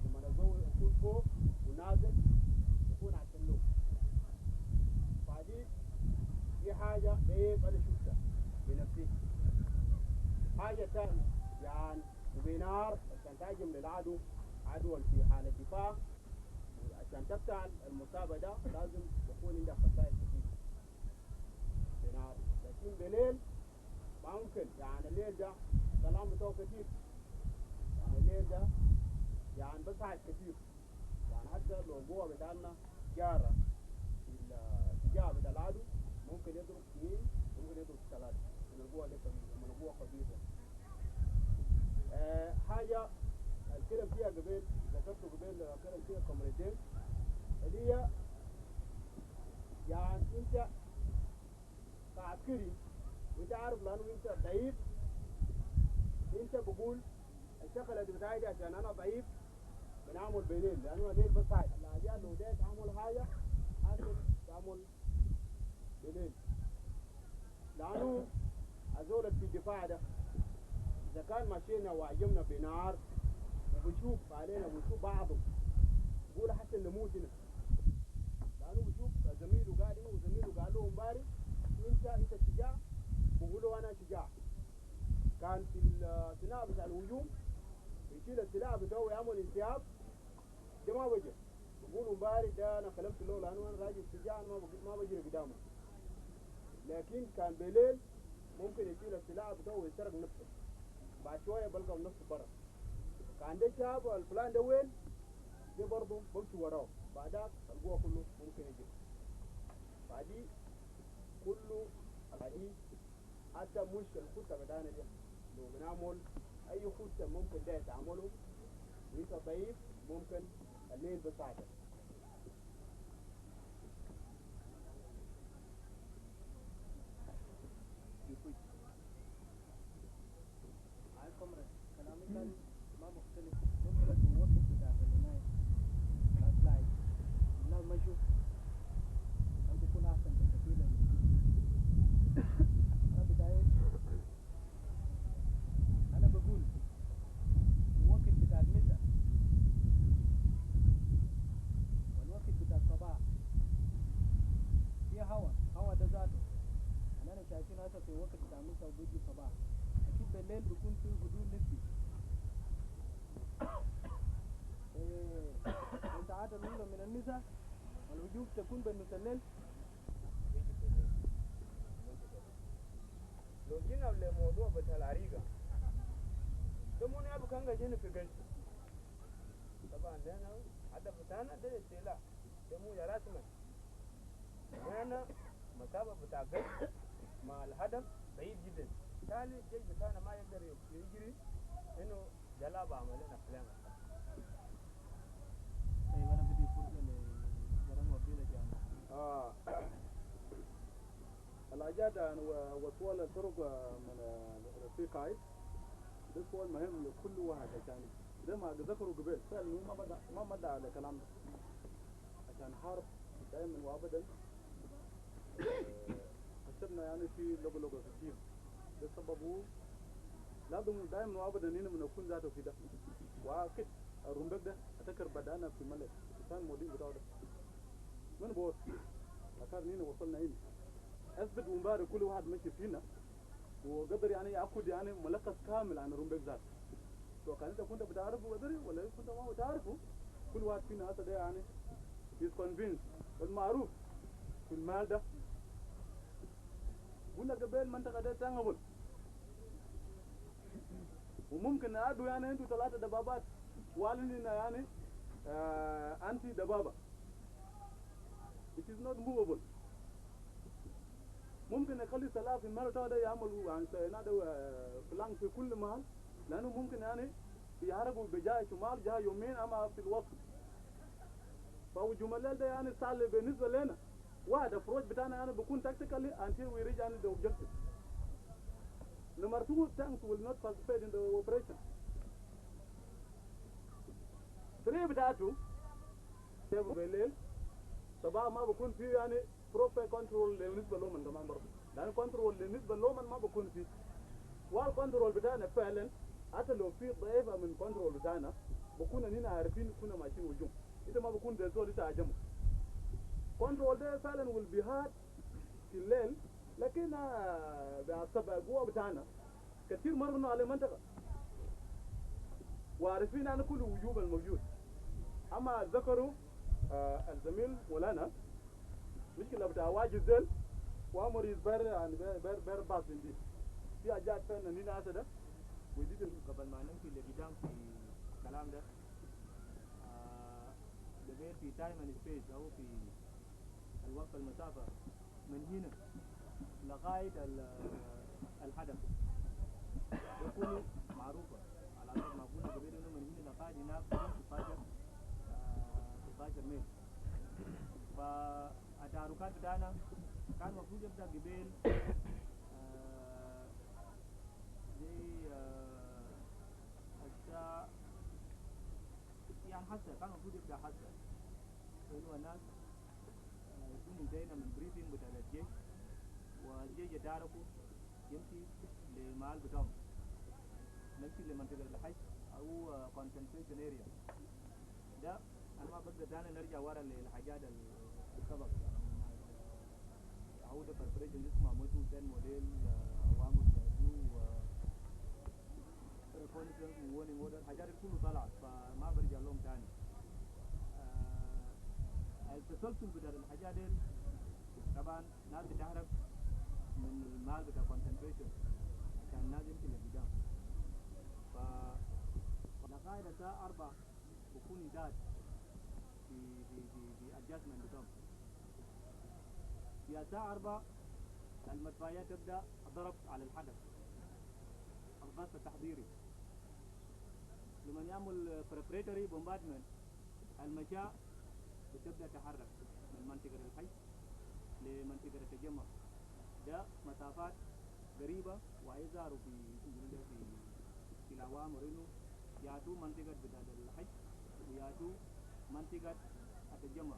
لما الجو يكون فوق ونازل يكون عشان له. فدي دي حاجة عيب أنا شفتها. حاجة ثانية يعني وبنار عشان تهاجم للعدو، عدو في حالة دفاع، عشان تقطع المسافة ده لازم يكون عندك خسائر كتير بنار. لكن بالليل ما ممكن، يعني الليل ده ظلام بتاعه كتير، يعني الليل ده يعني بساعد كتير، يعني حتى لو قوة بتاعنا جارة في الاتجاه بتاع العدو ممكن يضرب اثنين، ممكن يضرب ثلاثة، من القوة دي كبيرة، من القوة كبيرة. حاجة الكلام فيها قبل ذكرته قبل كلام فيها كمرتين اللي هي يعني انت كعسكري وانت عارف لانه انت ضعيف، انت بقول الشغله دي بتاعتي عشان انا ضعيف بنعمل بالليل، لانه الليل بساعد الحاجات لو داير تعمل حاجه حاسب تعمل بالليل، لانه ازولك في الدفاع ده اذا كان مشينا وعجبنا بنار وبشوف علينا وبشوف بعضه بقول حتى نموت هنا، لانه بشوف زميله قال ايه وزميله قال له امبارح انت شجاع، بقولوا انا شجاع. كان في الثناء بتاع الهجوم يشيل السلاح بتاعه ويعمل انسحاب، ده ما بجي بقولوا امبارح ده انا خلفت له لانه انا راجل شجاع، انا ما بجري قدامه. لكن كان بالليل ممكن يشيل السلاح بتاعه ويسرق نفسه، بعد شويه بلقى نفسه برا. كان ده شاب الفلان ده وين ده برضه بمشي وراه، بعدك القوة كله ممكن يجي بعدي كله بعدي. حتى مش الخطة بتاعنا دي لو بنعمل أي خطة ممكن ده تعمله وأنت ضعيف ممكن الليل بساعدك. هاي comrade كلامي كان ما مختلف، ممكن في الوقت بتاع العناية last night الناس مشوا كان بيكون أحسن بكثير. أنا بتاعي أنا بقول الوقت بتاع المساء والوقت بتاع الصباح في هوا، هوا ده ذاته أنا شايفين هسه في وقت بتاع المساء وبيجي الصباح، أكيد بالليل بيكون في هدوء نسبي. الساعات الأولى من المساء والهجوم تكون بالنص الليل. لو جينا لموضوع بتاع العريقة ده مو نعرف كان جينا في قش طبعا ده أنا هدف بتاعنا ده السلاح ده مو رسما هنا مسافة بتاع قش مع الهدف بعيد جدا، بالتالي الجيش بتاعنا ما يقدر يجري إنه جلابة عمل لنا فلان. طيب أنا بدي فرصة لجرام وبيلة جامعة. الأجاد وسؤال الطرق من في قائد ده سؤال مهم لكل واحد، عشان زي ما ذكروا قبل فعلا هو ما مدى على الكلام ده، عشان حرب دائما وابدا حسبنا يعني في لغة كتير، ده سببه لازم دائما وابدا هنا بنكون ذاته في ده. واكيد الرمبك ده اتذكر بدأنا في ملك كان مودين بتاعه ده من بور لكن هنا وصلنا هنا اثبت ومبارك كل واحد ماشي فينا وقدر يعني ياخذ يعني ملخص كامل عن الرمبك ذاته، سواء كان انت كنت بتعرفه قدري ولا كنت ما بتعرفه، كل واحد فينا هسه ده يعني is convinced والمعروف في المال ده. قلنا قبل المنطقة ده تنقل وممكن نعدوا يعني انتوا ثلاثة دبابات وقالوا يعني انتي دبابة it is not movable. ممكن نخلي سلاح في المال ده يعملوا يعني نادوا فلان في كل محل، لأنه ممكن يعني يحرقوا بجاه شمال جاه يمين أما في الوسط. فهو جمال ده يعني سهل بالنسبة لنا، واحد approach بتاعنا يعني بيكون tactically until we reach يعني the objective. Number two, tanks will not participate in the operation. 3 بتاعته بالليل صباح ما بكون فيه يعني proper control بالنسبة لهم كمان برضه، لأن control بالنسبة لهم ما بكون فيه. وال control بتاعنا فعلا حتى لو في ضعيفة من control بتاعنا بكون اننا عارفين كنا ماشيين هجوم، انت ما بكون زي زول انت عجمه. control ده فعلا will be hard في الليل، لكن بحسب القوة بتاعنا كثير مرنا على المنطقة وعارفين أن كل وجوب الموجود. أما ذكروا الزميل مولانا مشكلة بتاع واجد زل وأمر يزبر يعني بر بر بعض دي في حاجات فعلا نينا هسه ده ويزيد. قبل ما نمشي لقدام في الكلام ده، قبل في time and space او في الوقت، المسافة من هنا لغاية الهدف ده كله معروفة. على حسب ما قلنا قبل انه من هنا لغاية هناك 16 ميل. فالتحركات بتاعنا كان المفروض يبدأ قبل زي الساعة، يعني حسا كان المفروض يبدأ حسا، إنه الناس يكون انتهينا من briefing بتاع الجيش، والجيش يتحركوا يمشي لمحل بتاعهم، نمشي لمنطقة الحج أو concentration area. ده أنا ما بقدر تاني نرجع ورا للحاجات السبق، أو ده preparation اسمه موتو 10 موديل أوامر و reconnaissance و warning order، الحاجات دي كله طلعت، فما برجع لهم تاني. التسلسل بتاع الحاجات دي طبعا ناس بتهرب من المال بتاع concentration عشان الناس يمشي لقدام، ف لغاية الساعة 4 بكون انتهت في adjustment بتاعهم. في الساعة 4 المدفعية تبدأ الضرب على الهدف، القصف التحضيري. لمن يعمل preparatory bombardment، المشاة بتبدأ تحرك من منطقة الحي لمنطقة التجمع. ده مسافات قريبة، ويظهروا في الأوامر إنه ياتوا منطقة بتاعت الحي وياتوا منطقة التجمع.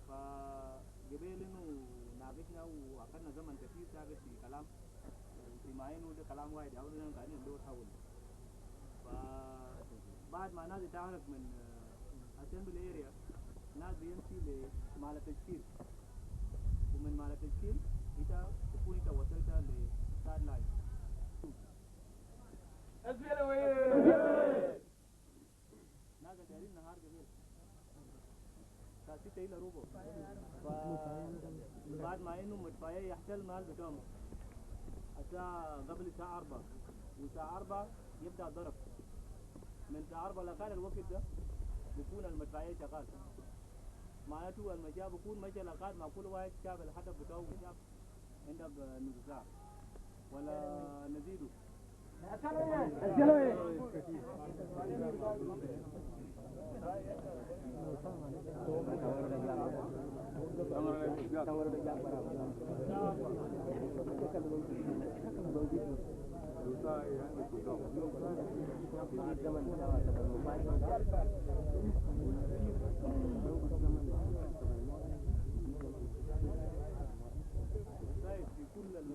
فقبل إنه ناقشنا وأخذنا زمن كثير ثابت في كلام، بما إنه ده كلام واحد أو إننا قاعدين ندور حوله. فبعد ما ناس تعرف من assembly area، ناس بيمشي لمال التشكيل، ومن مال التشكيل انت تكون انت وصلت ل start line. SPLA. ناس دايرين نهار قبل الساعة 5:45. بعد ما انه مدفعية يحتل مال بتاعهم الساعة قبل الساعة 4، والساعة 4 يبدأ الضرب. من الساعة 4 لغاية الوقت ده بيكون المدفعية شغال، معناته المشاة بيكون مشى لغاية ما كل واحد شاف الهدف بتاعه. شاف عندك نص ساعة ولا نزيده؟ طيب، في كل ال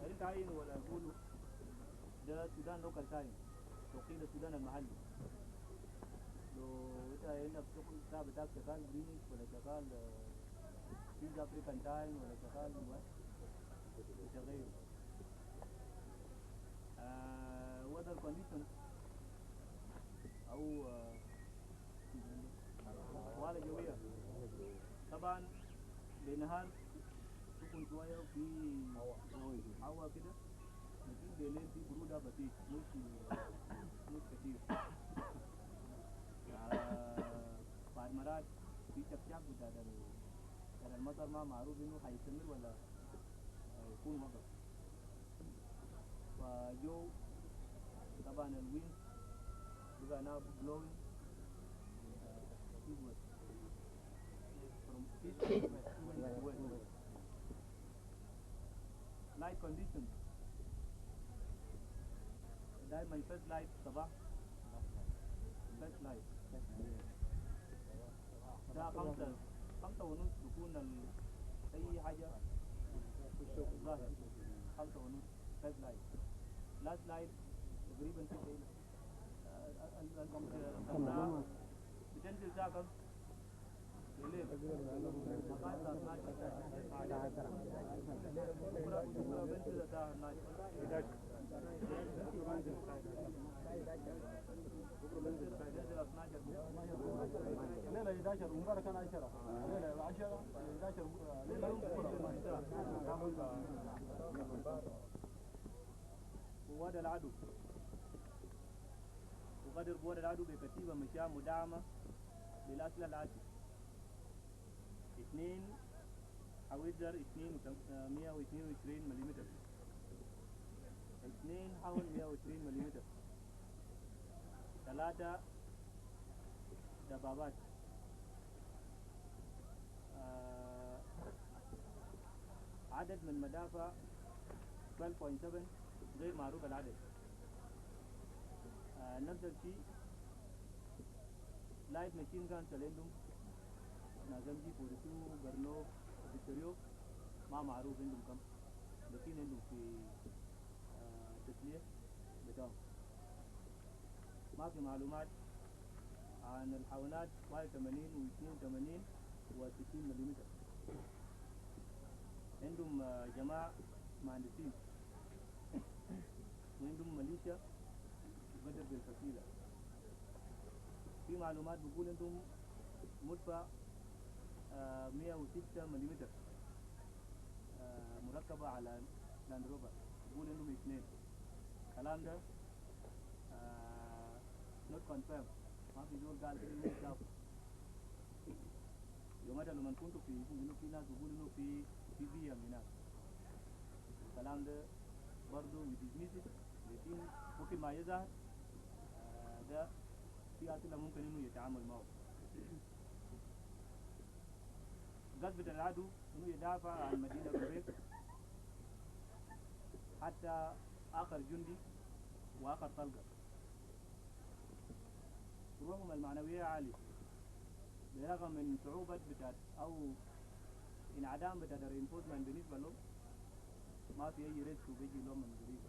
هل تعين ولا نقول ده Sudan local time، توقيت السودان المحلي. لو انت عندك شغل الساعة بتاعك شغال جرينش ولا شغال East African time ولا شغال تغير weather condition او أحوال جوية. طبعا بالنهار تكون شوية في هواء كده، لكن بالليل في برودة بسيط، مش كتير. بعد مرات في شفشاف بتاع المطر، ما معروف انه حيستمر ولا يكون وقف. فجو طبعا ال wind بقى now blowing eastward، from east to west. Light conditions، دايما first light صباح، first light الساعة 5، 5:30 بيكون أي حاجة ظاهر. 5:30 first light، last light تقريبا 6. الساعة بتنزل الساعة كم؟ بالليل لغاية الساعة 12. بكرة بنزل الساعة 12. 11. بكرة بنزل الساعة 11. بكرة بنزل الساعة بنزل 12 بكرة. الليلة 11 ومبارك كان 10. الليلة 10 11 ليلة بكرة. قوات العدو وقدر قوات العدو بكتيبة مشاة مدعمة بالأسلحة الآتية: 2 حويزر 122 ملم، 2 حول 120 ملم، 3 دبابات، عدد من مدافع 12.7 غير معروف العدد، نفس الشيء light machine gun عندهم ناس MG 42 برنو فيكتوريو ما معروف عندهم كم، لكن عندهم في تسليح بتاعهم. ما في معلومات عن الحاونات 81 و 82 و 60 ملم. عندهم جماعة مهندسين وعندهم ميليشيا بدر بالفصيلة. في معلومات بيقول عندهم مدفع 106 ملم مركبة على لاند روفر، بيقول عندهم 2. الكلام ده not confirm، ما في زول قال انه شافه. يومتها لما كنت في انه في ناس بيقولوا انه في بي ام هناك، الكلام ده برضه we dismiss it، لكن ممكن ما يظهر ده في أسئلة ممكن إنه يتعامل معه. قصد العدو إنه يدافع عن مدينة روبيك حتى آخر جندي وآخر طلقة. روحهم المعنوية عالية برغم من صعوبة بتاعت أو انعدام بتاعت ال reinforcement بالنسبة له، ما في أي risk بيجي له من قريب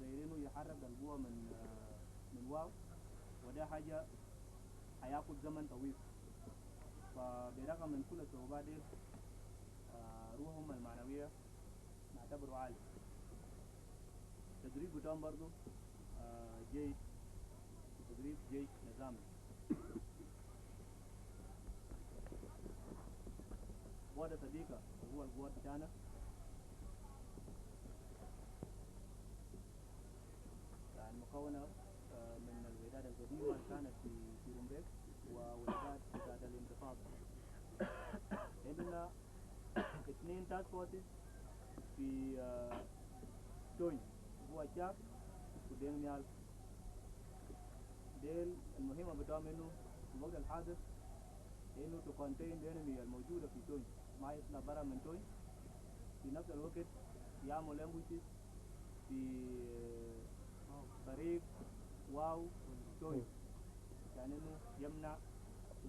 غير إنه يحرك القوة من واو، وده حاجة هياخد زمن طويل. فبرغم من كل الصعوبات دي روحهم المعنوية نعتبره عالي. تدريب بتاعهم برضو جيد، تدريب جيش نظامي. قوة صديقة وهو القوة بتاعنا. يعني مكونة من الوحدات القديمة اللي كانت في رومبيك ووحدات بتاعت الانتفاضة. عندنا 2 task forces في تونج، هو شاك ودين نيال. ديل المهمة بتاعهم إنه في الوقت الحاضر إنه to contain the enemy الموجودة في تونج، ما يطلع برا من تونج. في نفس الوقت يعمل ambushes في طريق واو تونج، يعني إنه يمنع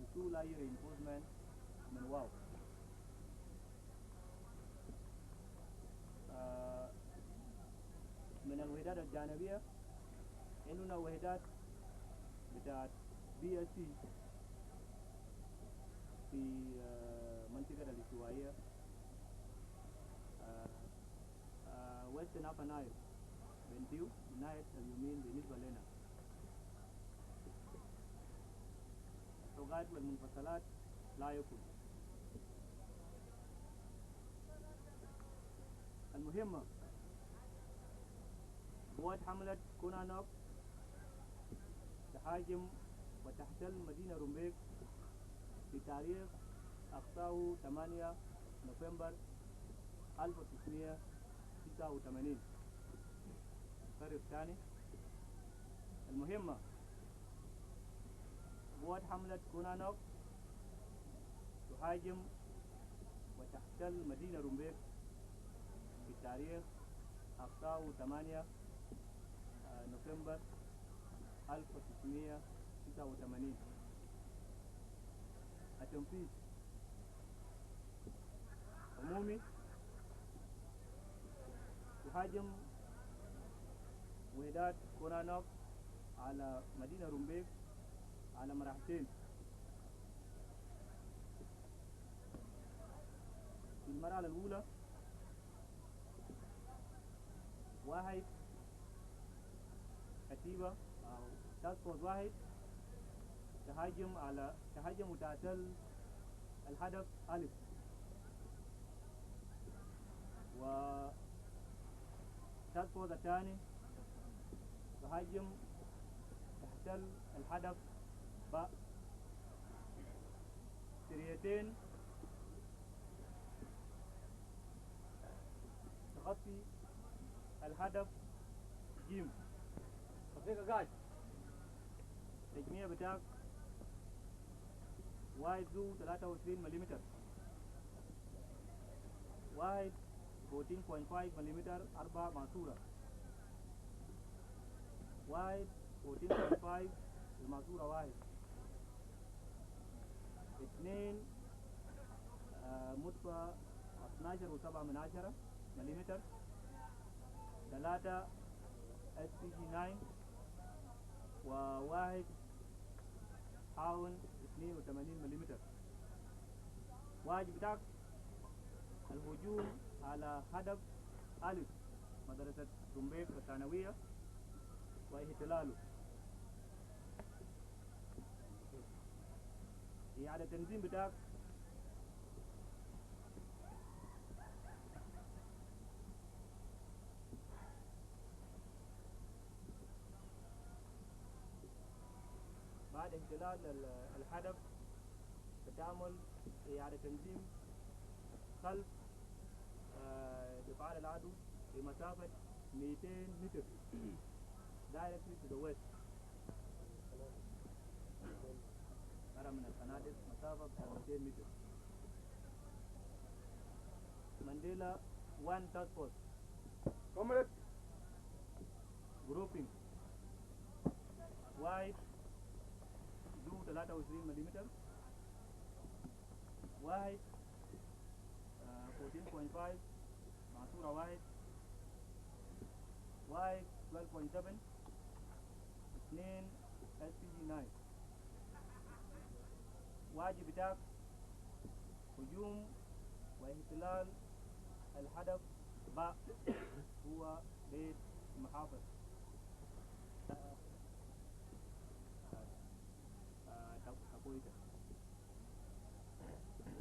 وصول أي reinforcement من واو. من الوحدات الجانبية عندنا وحدات بتاعت BSC في منطقة الاستوائية Western Upper Nile بنتيو ناحية اليمين بالنسبة لنا. الحقات والمنفصلات لا يكون. المهمة قوات حملة كونانوك تهاجم وتحتل مدينة رومبيك في تاريخ أقصاه 8 نوفمبر 1989. الفرق الثاني المهمة قوات حملة كونانوك تهاجم وتحتل مدينة رومبيك في تاريخ أقصاه 8 نوفمبر 1989. التنفيذ عمومي تهاجم وحدات كونانوك على مدينة رومبيك على مرحلتين. المرحلة الأولى واحد كتيبة أو task force واحد تهاجم على تهاجم وتعتل الهدف ألف، و task force الثاني تهاجم تحتل الهدف باء. سريتين تغطي الهدف جيم. رفيق قاعد تجميع بتاعك واحد ذو 23 ملم، واحد 14.5 ملم أربع ماسورة، واحد 14.5 الماسورة واحد، اثنين مدفع 12.7 ملم، ثلاثة SPG 9، وواحد هاون 82 ملم. واجب بتاعك الهجوم على هدف ألف مدرسة رومبيك الثانوية واحتلاله. إعادة التنظيم بتاعك بعد احتلال الهدف بتعمل إعادة تنظيم خلف دفاع العدو بمسافة 200 متر directly to the west. ترى من الخنادق مسافة 200 متر. مانديلا 1 task force. Comrade. Grouping واحد ذو 23 ملم، واحد 14.5 ماسورة واحد، واحد 12.7، اثنين SPG 9. واجب بتاعك هجوم واحتلال الهدف باء هو بيت المحافظ. تقويته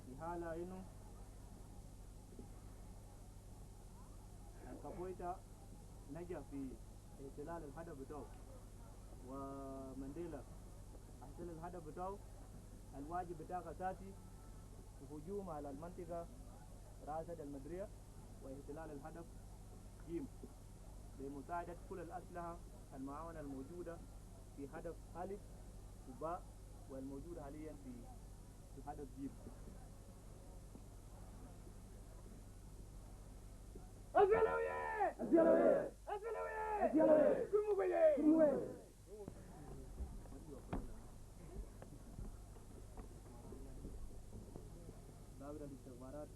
في حالة إنه الكابويتا نجا في احتلال الهدف بتاعه ومانديلا احتل الهدف بتاعه، الواجب بتاعك أساسي الهجوم على المنطقة راسد المدرية واحتلال الهدف جيم بمساعدة كل الأسلحة المعاونة الموجودة في هدف ألف وباء والموجود حاليا في هدف جيم. ضابط الاستخبارات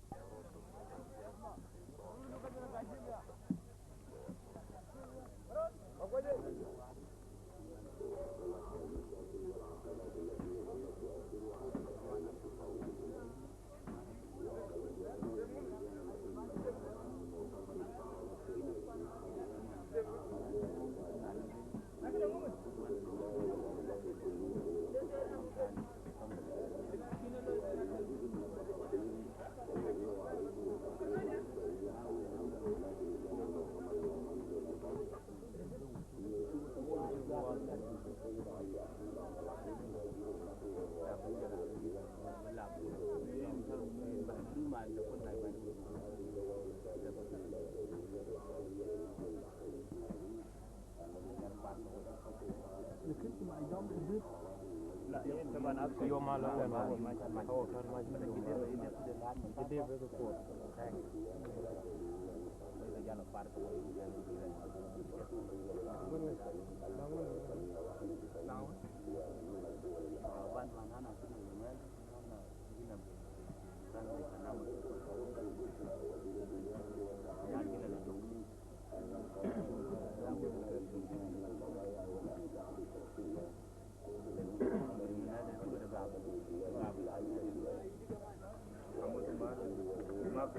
عملنا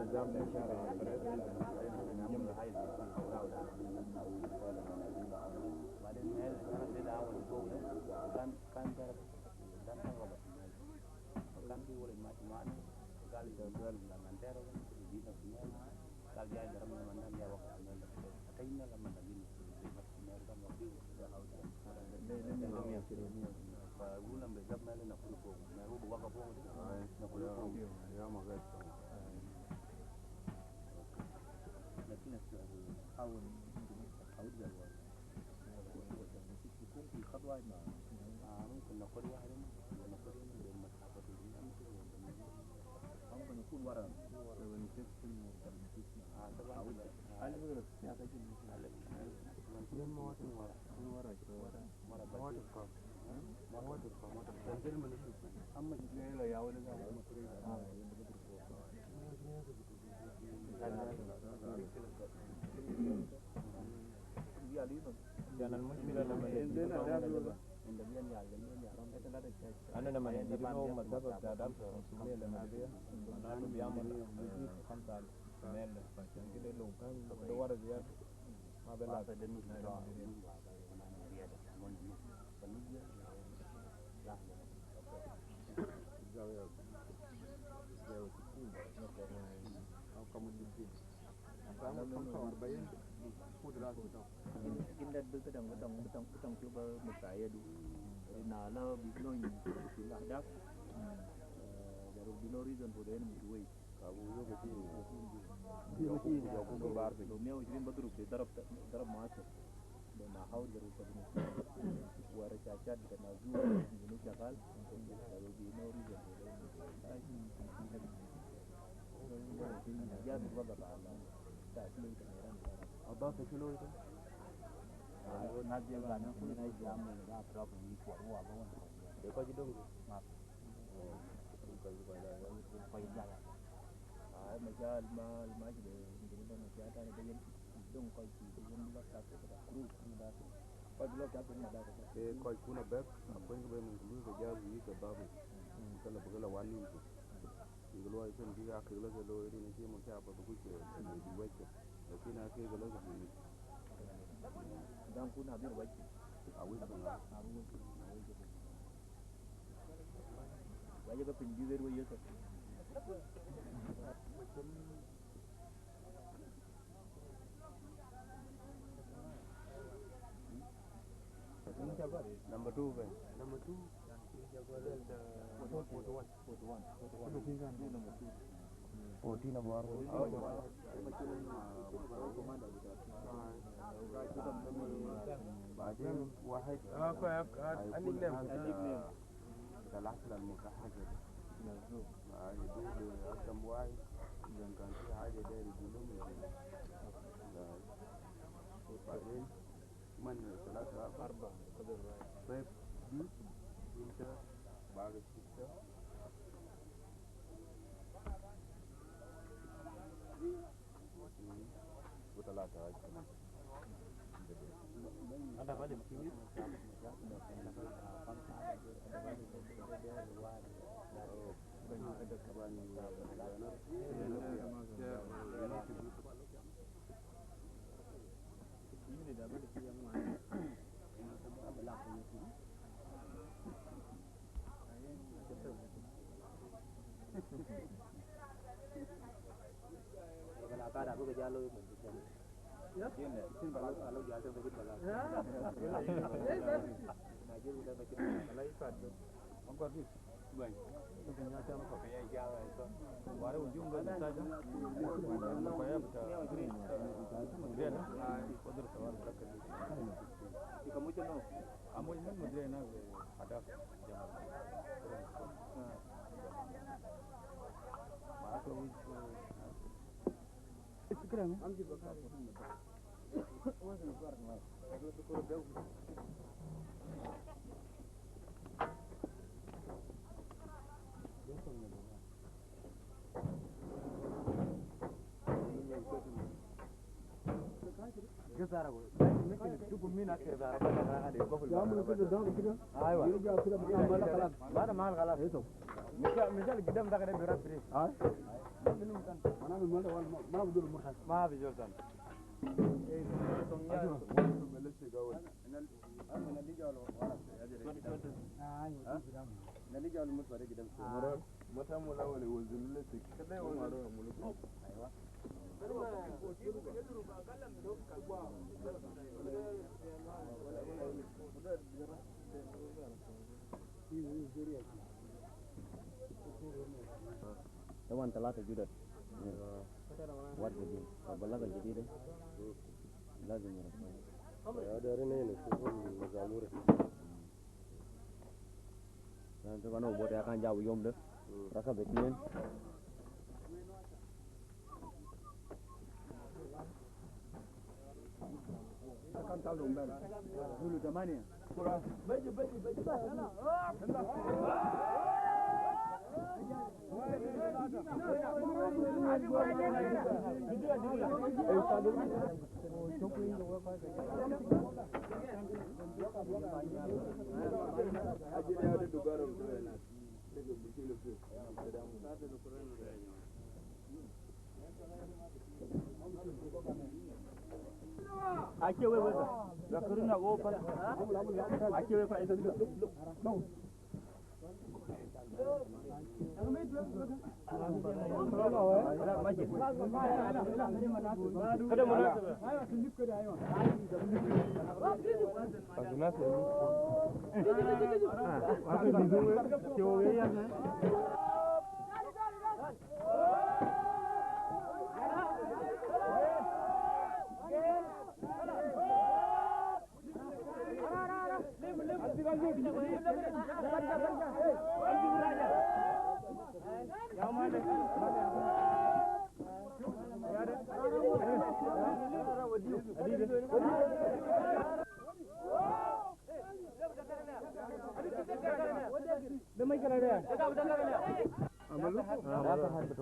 نظام للشارع بعدين انا بديت اعمل فوق ده كان ضرب كان غلط كان في ولد ماشي معنا قال لي لما ضرب جينا في مال قال جاي ضربنا لما جاي وقت اتينا لما لقينا في كان وقت فقول لما جاب مال نقول فوق ما هو بوقف فوق نقول فوق يا ما غير لكن حاول حاول يكون في خطوة ممكن نقول واحد ونقول بين مسافة ممكن يكون ورا كان المشكلة لما أنا لما يجيبوا مسافة بتاع 1500 لما بيع معناته بيعمل 5000 ميل، فعشان كده لو كان دوار زيادة ما بيلعب. زاوية زاوية 60 أو كم 60 45 خد راسه Kinh đơn cái đồng cái đồng cái đồng cái đồng chưa bơ một cái đủ là lo bị lôi thì là đáp there will be no reason for the enemy to wait. لو 120 بضرب في ضرب ضرب معاصر لو حاول ضرب ورشاشات بتاع نازول شغال there will be no reason for the enemy to wait. جاب الوضع على تأثير الإيران. أضاف شنو ده؟ Koy kuna bek akwen be mun lu ko jabu yi ka babu kala bugala wani ko ngalo ay sen diga akila ke lo ri ne mo cha ba bu ke di wake lakini ake galo ke ni Dan kuna bir wake a wisu na waje ka pinji zai ruwa yasa. Number 2 ben Number 2 41 41 14 abar بعدين واحد ال nickname. السلاسل المتحركة دي يدور أقدم واحد إذا كان في حاجة داير يقولهم. بعدين من ثلاثة أربعة. طيب دي أنت بعد ستة وثلاثة هاي كمان. هذا بدل كبير. يعملوا كده ده كده. ايوه. يرجع كده معناها خلاص. بعد ما خلاص. مثال مثال قدام ده كده بيراب فري. اه معناها ما بدور مرحل. ما في زول ثاني. طبعا ثلاثة جدد ورد جديد البلاغة الجديدة لازم يرفعها. طبعا هو بوري كان جابوا يوم ده ركب اثنين. كان تعالوا امبارح قولوا 8.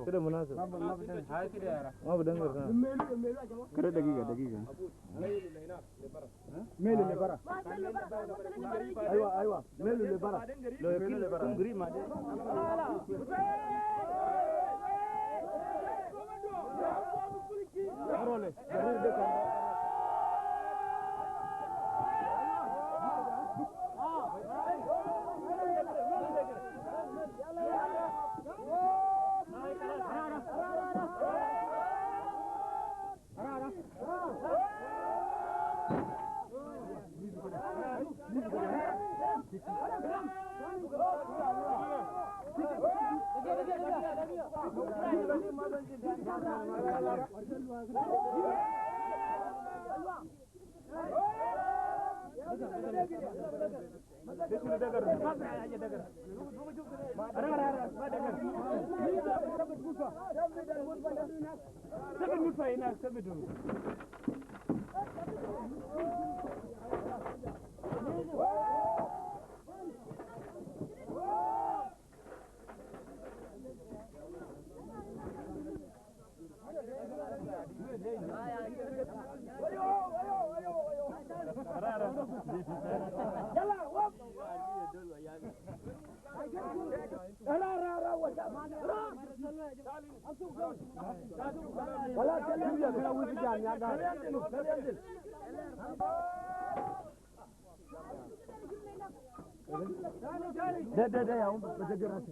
كده مناسب ما بدنقر كده. دقيقة دقيقة. ميل اللي برا. ايوه ايوه، ميل اللي برا. لو يكون قريب ما ده يا عم بدي راسي.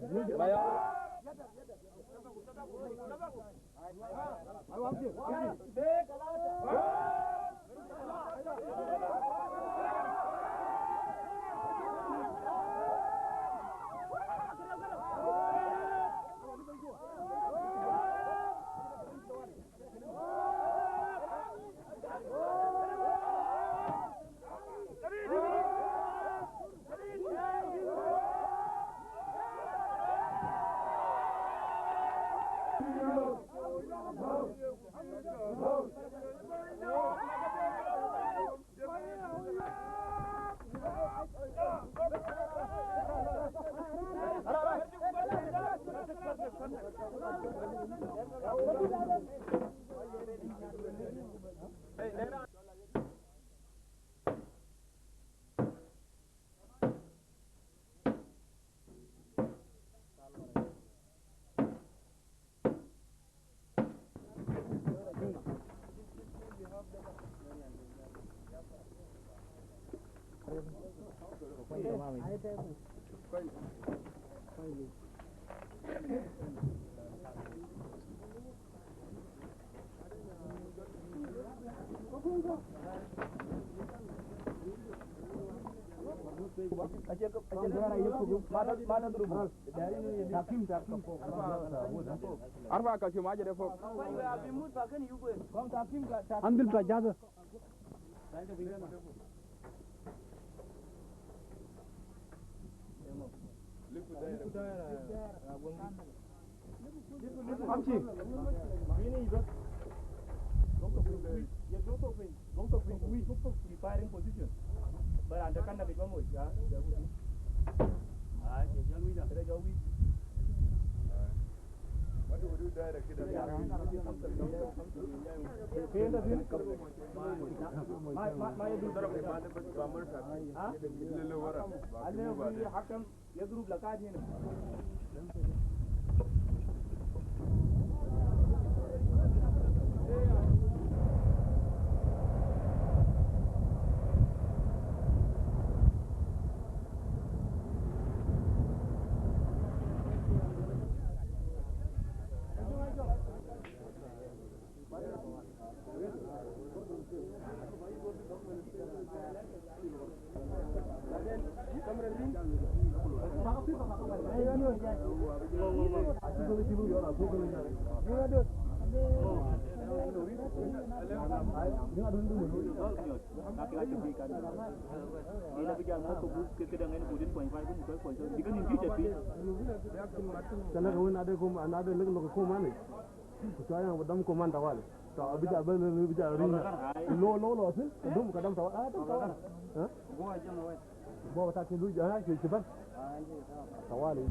أرفع كشي ما جرى فوق. عندل بجازة. أمشي. يضرب لقاد هنا. Sana ko na de ko na de lek ko mane. Ko ya dam ko man tawale. Ta abija ben bija rina. Lo lo lo sin dum ka dam tawale. Ah dam tawale. Ha? Bo ta ke lu ja ke ke ban. Tawale.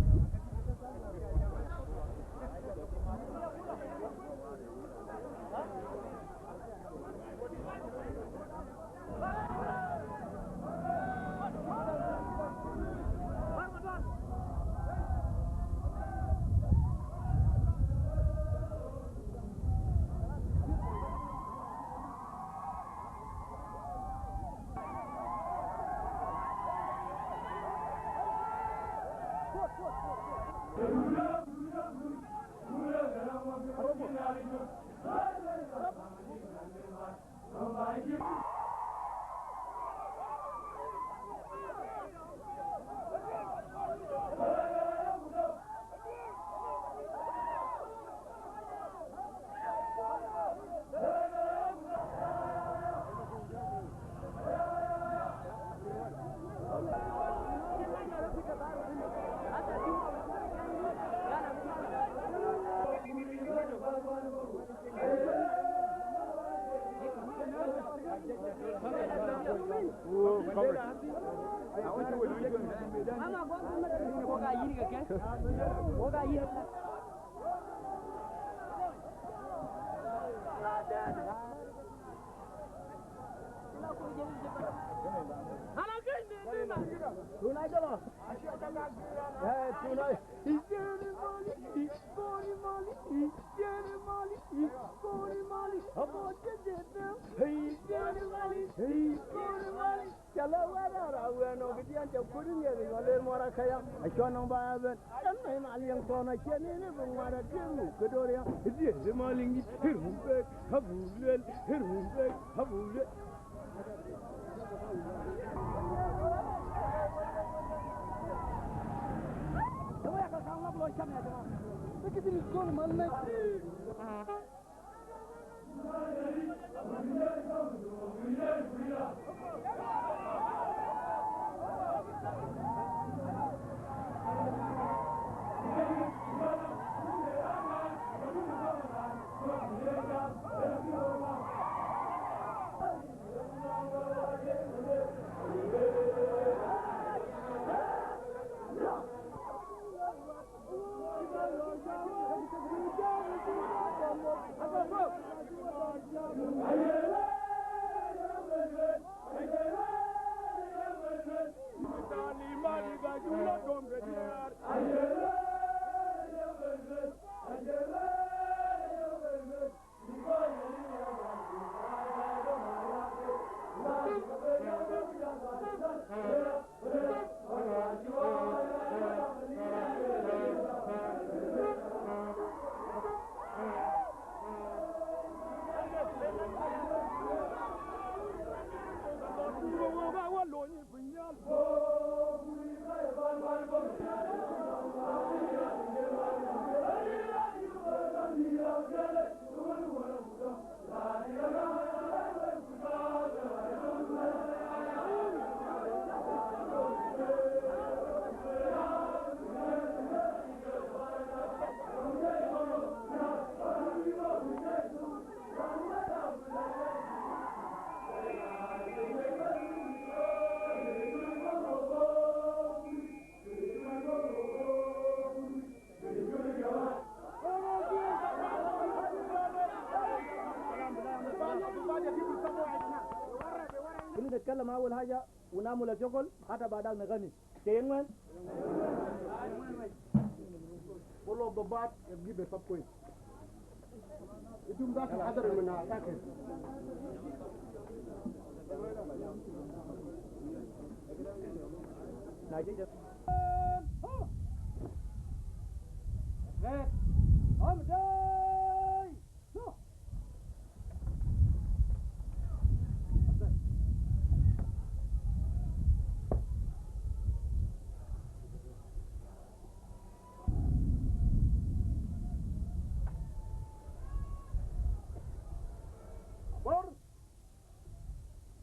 نتكلم اول حاجه ونعمل شغل حتى بعدها نغني كينوان كل الضباط يبقي بصف كويس. انتم ذاك الحذر من عساكر. بر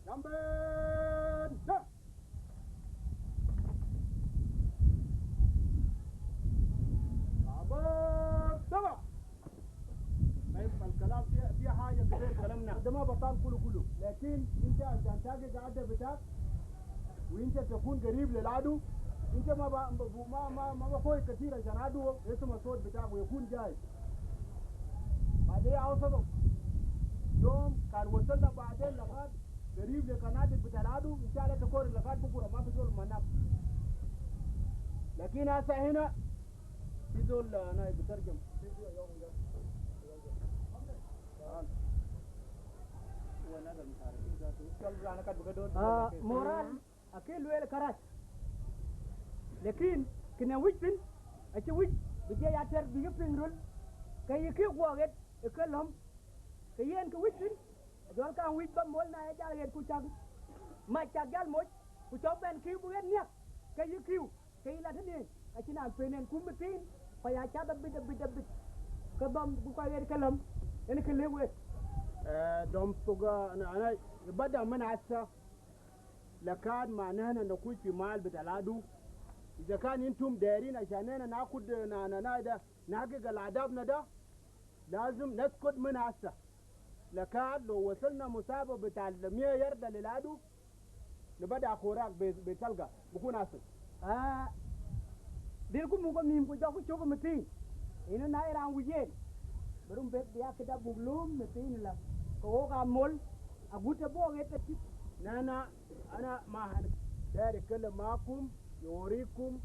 جنبين ده عبر سبع. طيب الكلام في حاجه كبير كلامنا ده ما بطال كله كله، لكن انت عشان تحقق الهدف بتاعك وانت تكون قريب للعدو، انت ما ما ما ما بفوت كثير عشان عدو يسمع الصوت بتاعك ويكون جاي. بعدين اوصله يوم كان وصلنا بعدين لغاية قريب لقنادق بتاع العدو، ان شاء الله تكون لغاية بكره ما في زول مناك. لكن هسه هنا في زول انا بترجم. moral akil wel karat lekin kina wijin achi wij bije ya ter bi pingrul kay ki woget kelom kayen ke wijin jol kan wij ba mol na ya jal yen ku chag ma chag jal moj ku choben ki bu yen nyak kay kiu kay la tene achi na penen ku mitin pa ya cha da bit bit bit ka bam ku ka yen kelom en ke lewe دوم فوق انا بدا من عسى لكان معنانا نكون في مال بتاع العدو. اذا كان انتم دايرين عشان انا ناخد نا نحقق العذابنا ده لازم نسكت من عسى. لكان لو وصلنا مسافه بتاع 100 يردة للعدو نبدا خوراك بتلقى بكون احسن. ديركم مو ميم كو جوكو شوكو متين ina na iran wujen berum be biya kita buglum metin la ko ka mol agute bo ngete انا ما داير اتكلم معاكم يوريكم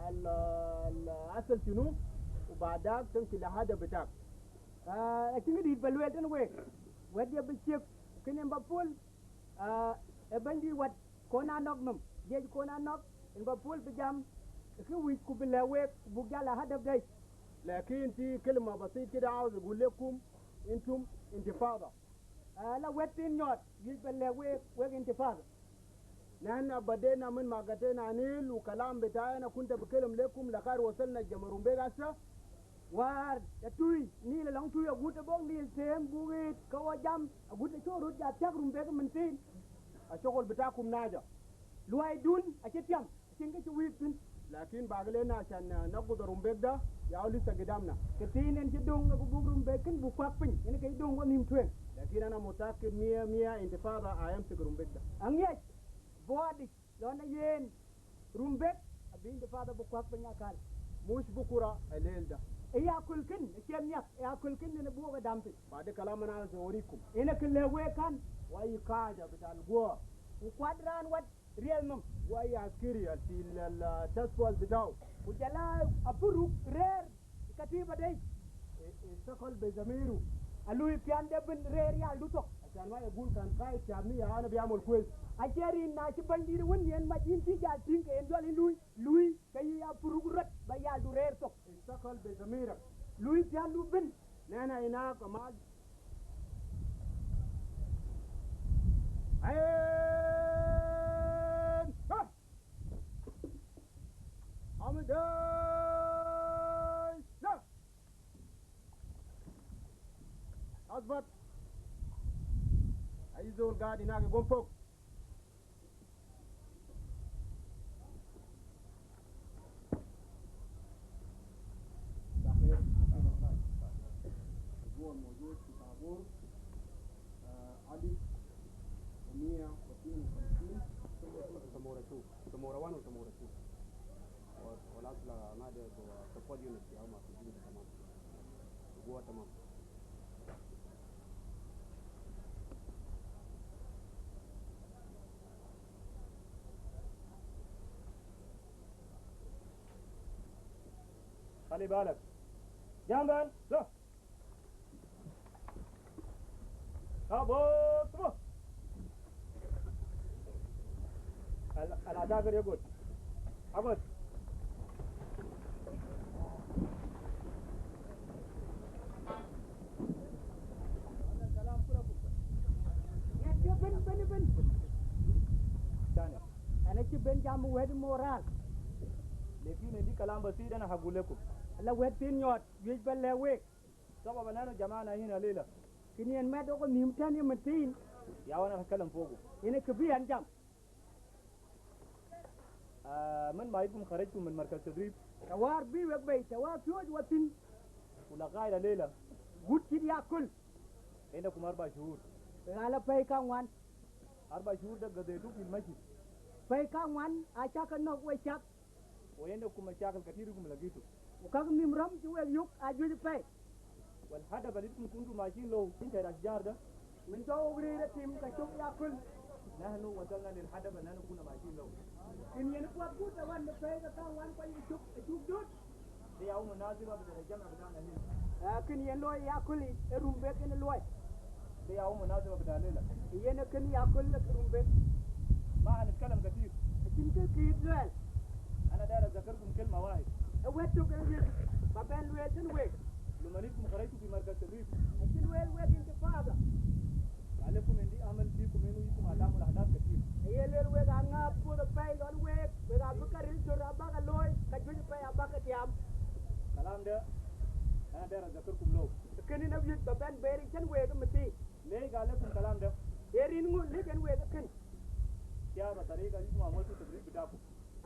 الاصل شنو وبعدها تمشي للهدف بتاعك. لكن دي بلوي تن وي ودي بشيك كنن بابول بندي wat kona nok mum jej kona nok en bapul bijam ki wi ku bilawe bu jala hadaf dai. لكن في كلمه بسيط كده عاوز اقول لكم انتم انتفاضه. لا وتين نوت يبلغ وين انتفاضه. نحن بدينا من معقتين نيل وكلام بتاعنا كنت بكلم لكم لخير وصلنا الجمرون بيغ هسه war ya tuy ni la long tuy agut bong ni tem buit ko jam agut cho rut ya tak rum beg min tin. الشغل بتاعكم ناجح luai dun ache tiam singa chu wi tin. لكن باقي لنا عشان نقض رومبيك ده يا لسه قدامنا كتين ان جدون ابو بوغ رومبيك بو kwak pin ene kay dong wa nim twen. لكن انا متاكد 100 انتفاضه هيمسك رومبيك ده. angye bodi lona yen rumbek abi intifada bu kwak pin akal مش بكره الليل ده ياكل كن كم ياك ياكل كن ne buga dampi. بعد كلام انا عاوز اوريكم ene kle kan واي قاعده بتاع القوة وكوادران wat ريال مم واي عسكري في التسوال بتاعه وجلا ابروك رير كتيبه دي اشتغل بضميره الوي بيان دبن رير يا لوتو عشان ما يقول كان قائد شعبية انا بيعمل كويس. اجري نا ci bandir won yen ma jin ti jal tin ke en joli luy luy kay apuruk rat ba yal du reer tok. اشتغل بضميرك luy pian du bin. نحن هناك ما عين حمد لا اثبت اي زول قاعد هناك يقوم فوق. هو الموجود في طابور ألف 152 تمورة 2 تمورة 1 وتمورة 2 والأصل نادي سكواد يونت يا ما في جنب تمام جوا تمام. خلي بالك جنبا لا ابو العساكر يقول اقعد بن بن بن ثاني انا بن جام ود مورال لكن دي كلام بسيط انا هقول لكم لا ود تين يوت يج بل ويك سبب انا جماعنا هنا ليله كنين ما دوكو نيمتان يمتين يا وانا هتكلم فوقه هنا كبير انجام من ما يكون خرجتم من مركز تدريب توار بي وبي توار فيوج وتين ولغاية ليلة قلت ياكل عندكم 4 شهور على باي كان وان 4 شهور ده قضيتوا في المسجد باي كان وان أشاك نوك وشاك وعندكم مشاكل كثير لكم لقيتوا وكان نمرم جوا يوك أجوج باي والهدف اللي انتم كنتم ماشيين له انت الاشجار ده من جو غريرة تيم كشوف ياكل نحن وصلنا للهدف اللي نحن كنا ماشيين له إن ينقوا بوت وان باي كان وان كوي شوف شوف دوت دي أول مناسبة بدل الجامعة بتاعنا هنا لكن ينلوي ياكل رومبك ينلوي دي أول مناسبة بتاع ليلة ينكن ياكل رومبك ما هنتكلم كثير كنت كيف زال أنا داير أذكركم كلمة واحد ويتو كنجي بابين ويتن ويك لما نيكم خرجتوا في مركز تدريب لكن ويل ويل انتفاضة عليكم عندي أمل فيكم إنه يكم علاموا الأهداف كثير هي ليل ويل أنا بودا باي لون ويك ويل أبكر الجرا باك لوي كجوج باي أباك تيام كلام ده أنا داير أذكركم لو كني نبي بابين بيري كن ويك متي ليه قال لكم كلام ده؟ يرين مو ليه كن ويك كن يا بطريقة يكم عملتوا تدريب بتاعكم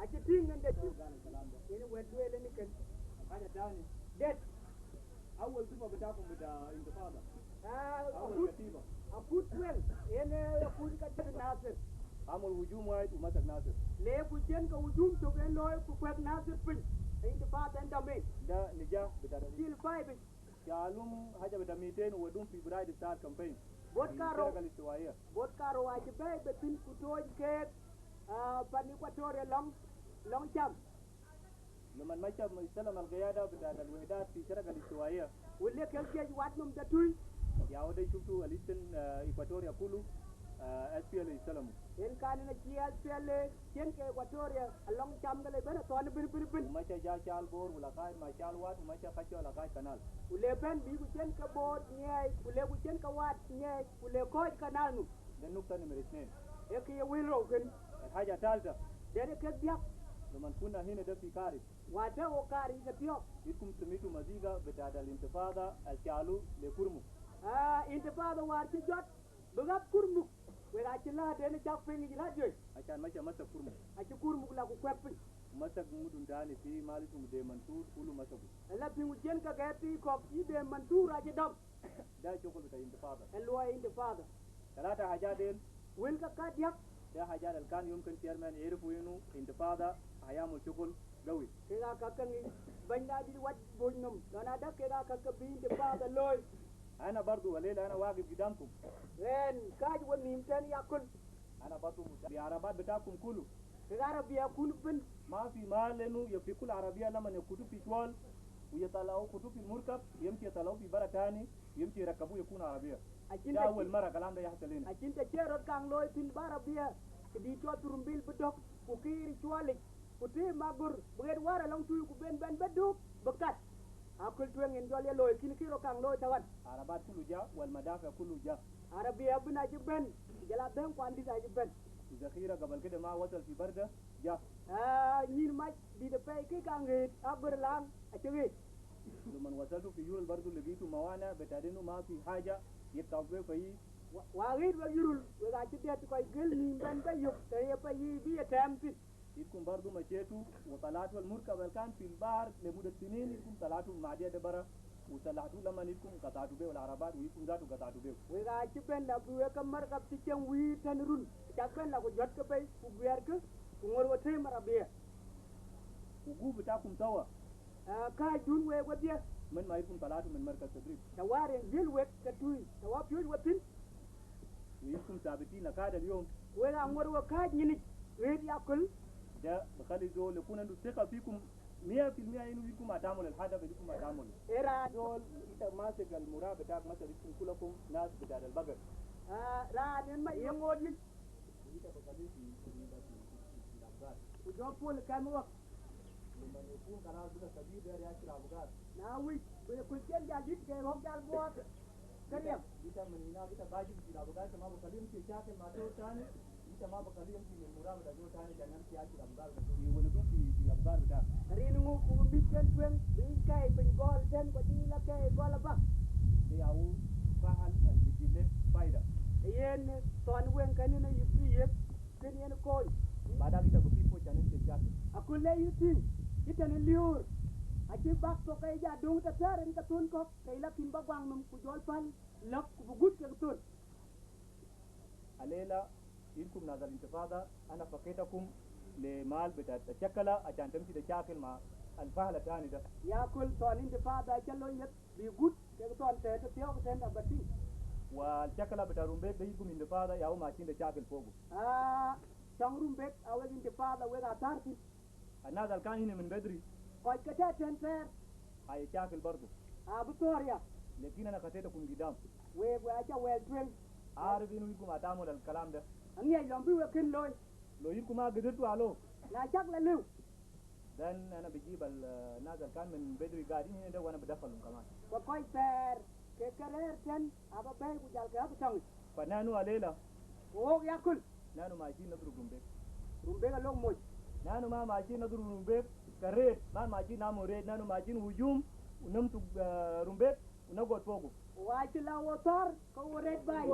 أكيد عندك قال الكلام ده يعني ويل ويل نكن حاجة ثانية ديت أول صفة بتاعكم بتاع انتفاضة أول كتيبة أكوت ويل يعني أكوت كتير ناصر عمل هجوم واحد ومسك ناصر ليه كوجين كهجوم تقول له كوك ناصر فين انتفاضة عندما ده نجاح بتاع جيل فايب شالوم حاجة بتاع 200 ودوم في برايد ستار كامبين بوتكارو الاستوائية بوتكارو واجبي بتين كتوج كيك بني لون لون شام لما مشى استلم القيادة بتاع الوحدات في شركة الاستوائية واللي كل شيء واتنم تتوي يا ودي شفتوا الإستن إكواتوريا كله اس بي ال استلموا إن كان نجي اس بي ال كين كإكواتوريا اللون شام قال بنا طوان بن بن بن ومشى جا شال بور ولا قايد ما شال وات ومشى خشوا ولا قايد كنال ولي بن بيجو كين كبور نياي ولي كين كوات نياي ولي كوج كنال نو ده النقطة نمرة 2 إيه وين روكن الحاجة الثالثة ده كبيك لما كنا هنا ده في كاري واتا وكاري كتيو إنكم سميتوا مزيغا بتاع الانتفاضة الشالو لكرمو انتفاضة وارتي جوت بغاب كرمو ولا دين جاب فين لا جوي عشان مشى مسك كرمو أشي كرمو لا كوكبين مسك مدن تاني في مالكم دي منصور كله مسكوا لا في وجين كغاتي كوب يدي منصور أجي دم ده شغل بتاع انتفاضة اللي انتفاضة ثلاثة حاجات ديل وين كاديك ده حاجات اللي كان يمكن chairman يعرفوا إنه انتفاضة هيعمل شغل قوي كذا كاكني بندا دي وات بونم أنا ده كذا كاكبي انتفاضة لوي أنا برضو وليلة أنا واقف قدامكم وين كاج ونيمتن ياكل أنا برضو بعربات بتاعكم كله العربية يكون بن ما في مال إنه يفي كل عربية لما يكتب في شوال ويطلعوا كتب في المركب يمشي يطلعوا في برا تاني يمشي يركبوه يكون عربية ده أول مرة كلام ده يحصل لنا أكيد تشيرت كان لوي تين بعربية كدي شو ترمبيل بدك وكير شوالك وتي ماغور بغير وارا لون توي كبن بن بدوك بكات أكل توين إن جوالي لوي كين كيرو كان لوي توان عربات كله جاء والمدافع كله جاء عربية بنا جبن جلا بن قاندي جبن ذخيرة قبل كده ما وصل في بردة جاء نير ما دي دفعي كي كان غير أبر لام أشوي لما وصلتوا في يورل برضو لقيتوا موانع بتاعدينه ما في حاجة يتعبوا في وغير ويرول وغاشتي كوي جل نيم بن بيوك تيا بي بي تامسي إنكم برضو مشيتوا وطلعتوا المركب اللي كان في البحر لمدة سنين إنكم طلعتوا معدية دبرة وطلعتوا لما إنكم قطعتوا بيه العربات وإنكم ذاتوا قطعتوا بيه وغاشتي لا بيوك مركب تيجن وي تنرون تاكن لا كجوت كبي كغيرك كغور وتي مرابيه وقوف بتاعكم سوا كاجون وي وديه من ما يكون طلعتوا من مركز تدريب توارين جيل ويك كتوي توابيوج وتين ويكون ثابتين لكاد اليوم ولا أمور وكاد ينك ويد يأكل ده بخلي زول يكون عنده ثقة فيكم 100% انه يكون تعمل الحاجة بدكم تعمل. Era زول انت ماسك المرا بتاعك مثلا يكون كلكم ناس بتاع البقر. Ra nen ma yengod yit انت بخليه في الابقار. Ku jo pol kan wak. لما يكون خلاص بقى كبير داير ياكل ابقار. Na wi ku ken ja dit ke hok jal bot kariyam. انت من هناك انت باجي في الابقار ما بخليه يمشي يشاكل مع زول ثاني، انت ما بخليه يمشي من المرا بتاع زول ثاني عشان يمشي ياكل ابقار يولدون في الابقار بتاعك. Rin ngu ku bit ken twen bi kai pin gol ten ko ti la kai gol ba. ده ياهو فعل اللي بيجيب لك فايده. Yen ton wen kan ne yip yip ken yen koy. بعدها انت بفي فوق عشان يمشي يشاكل. Akule yitin iten liur achi bak to kay ja dung ta taren ka tun ko kay la kin ba gwang num ku jol pal lak ku bugut ke tun. الليلة إنكم ناس الانتفاضة أنا فقيتكم لمال بتاع الشكلة عشان تمشي تشاكل مع الفهلة الثاني ده. Ya kul ton intifada chalo yet bi gut ke ton te te tyo ten abati. والشكلة بتاع رومبيك ده يكون انتفاضة ياهو ماشيين تشاكل فوقه. Chong rumbek awe intifada we ga tartin. الناس اللي كان هنا من بدري Koy ka te ten ter هيشاكل برضه. abu toria. لكن أنا خطيتكم قدام. We we acha wel twen. عارف إنه يكون هتعمل الكلام ده. Angi yom bi we kin loy. لو يكون ما قدرتوا عليه Na chak la liu. then أنا بجيب الناس اللي كان من بدري قاعدين هنا ده وأنا بدخلهم كمان. Ko koy ter ke kerer ten aba bay ku jal ka abu tong. فنانو الليلة O ya kul نانو ماشيين نضرب رومبيك. Rumbe ga long moj. نانو ما ماشيين نضرب رومبيك كريت ما ماشيين نعمل ريد، نانو ماشيين هجوم ونمتو رومبيك ونقعد فوقه. Wa ci la wo tar ko wo red bay.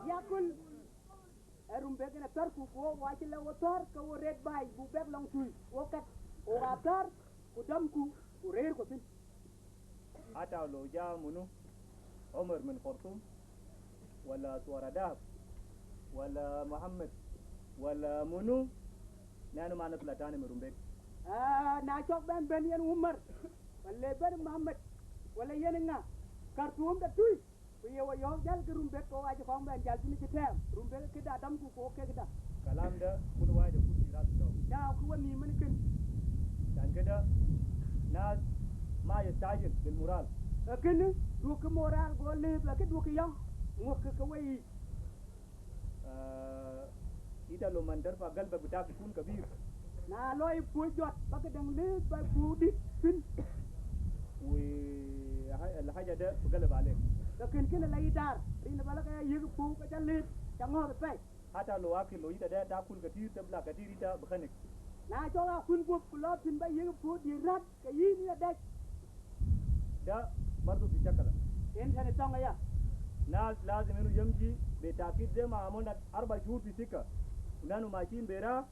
Yakul rumbe gana tar ku ko wa ci la wo tar ko wo red bay bu bek long tuy wo kat o ga tar ku dam ku ku rer ko tin. حتى لو جاء منو عمر من خرطوم ولا سوار دهب ولا محمد ولا منو نحن ما نطلع تاني من رومبيك. Na chok ben ben yen Umar wala ben Muhammad wala yen nga Khartoum da tuy ku ye wo yo jal ke rumbe ko aji khong ben jal tin ci tem rumbe ke da dam ku ko ke da. كلام ده كل واحد يكون في راسه ده. Da ku woni men ken. عشان كده ناس ما يستعجل بالمورال. Ken du ke moral go le ba ke du ke yang ngo ke ke wei. إذا لو من ترفع قلبك بتاعك يكون كبير. Na loy pu jot ba ke dang le ba pu dit fin. والحاجة ده بقلب عليك. Ka ken ken la idar rin ba la ka yig pu ka jal le cha ngo pe. حتى لو اكل لو انت ده تاكل كثير تبلع كثير انت بخنق. Na cho ga kun gup ku lo tin ba yig pu di rat ka yi ni da. ده برضه في شكله. En tane tonga ya. ناس لازم انه يمشي بتاكيد زي ما عملنا 4 شهور في سكة ونحن ماشيين بيرا،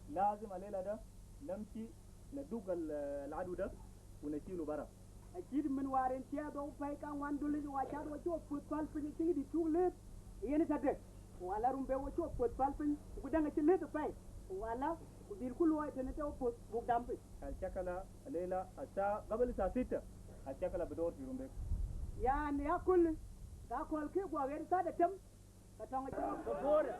لازم الليلة ده نمشي ندوق العدو ده ونشيله برا. Akid min waren tia do pay kan wan duli wa cha do cho put pal pin ti di tu le yeni ta de wala rumbe wo cho put pal pin ku danga ci le pay wala ku dir ku loy tene te put bu dam pe. الشكلة الليلة الساعة قبل الساعة 6 الشكلة بدور في رومبيك. Ya ne ya kul ka kol ke gwa ger sa da tam ka tonga ci ko bore.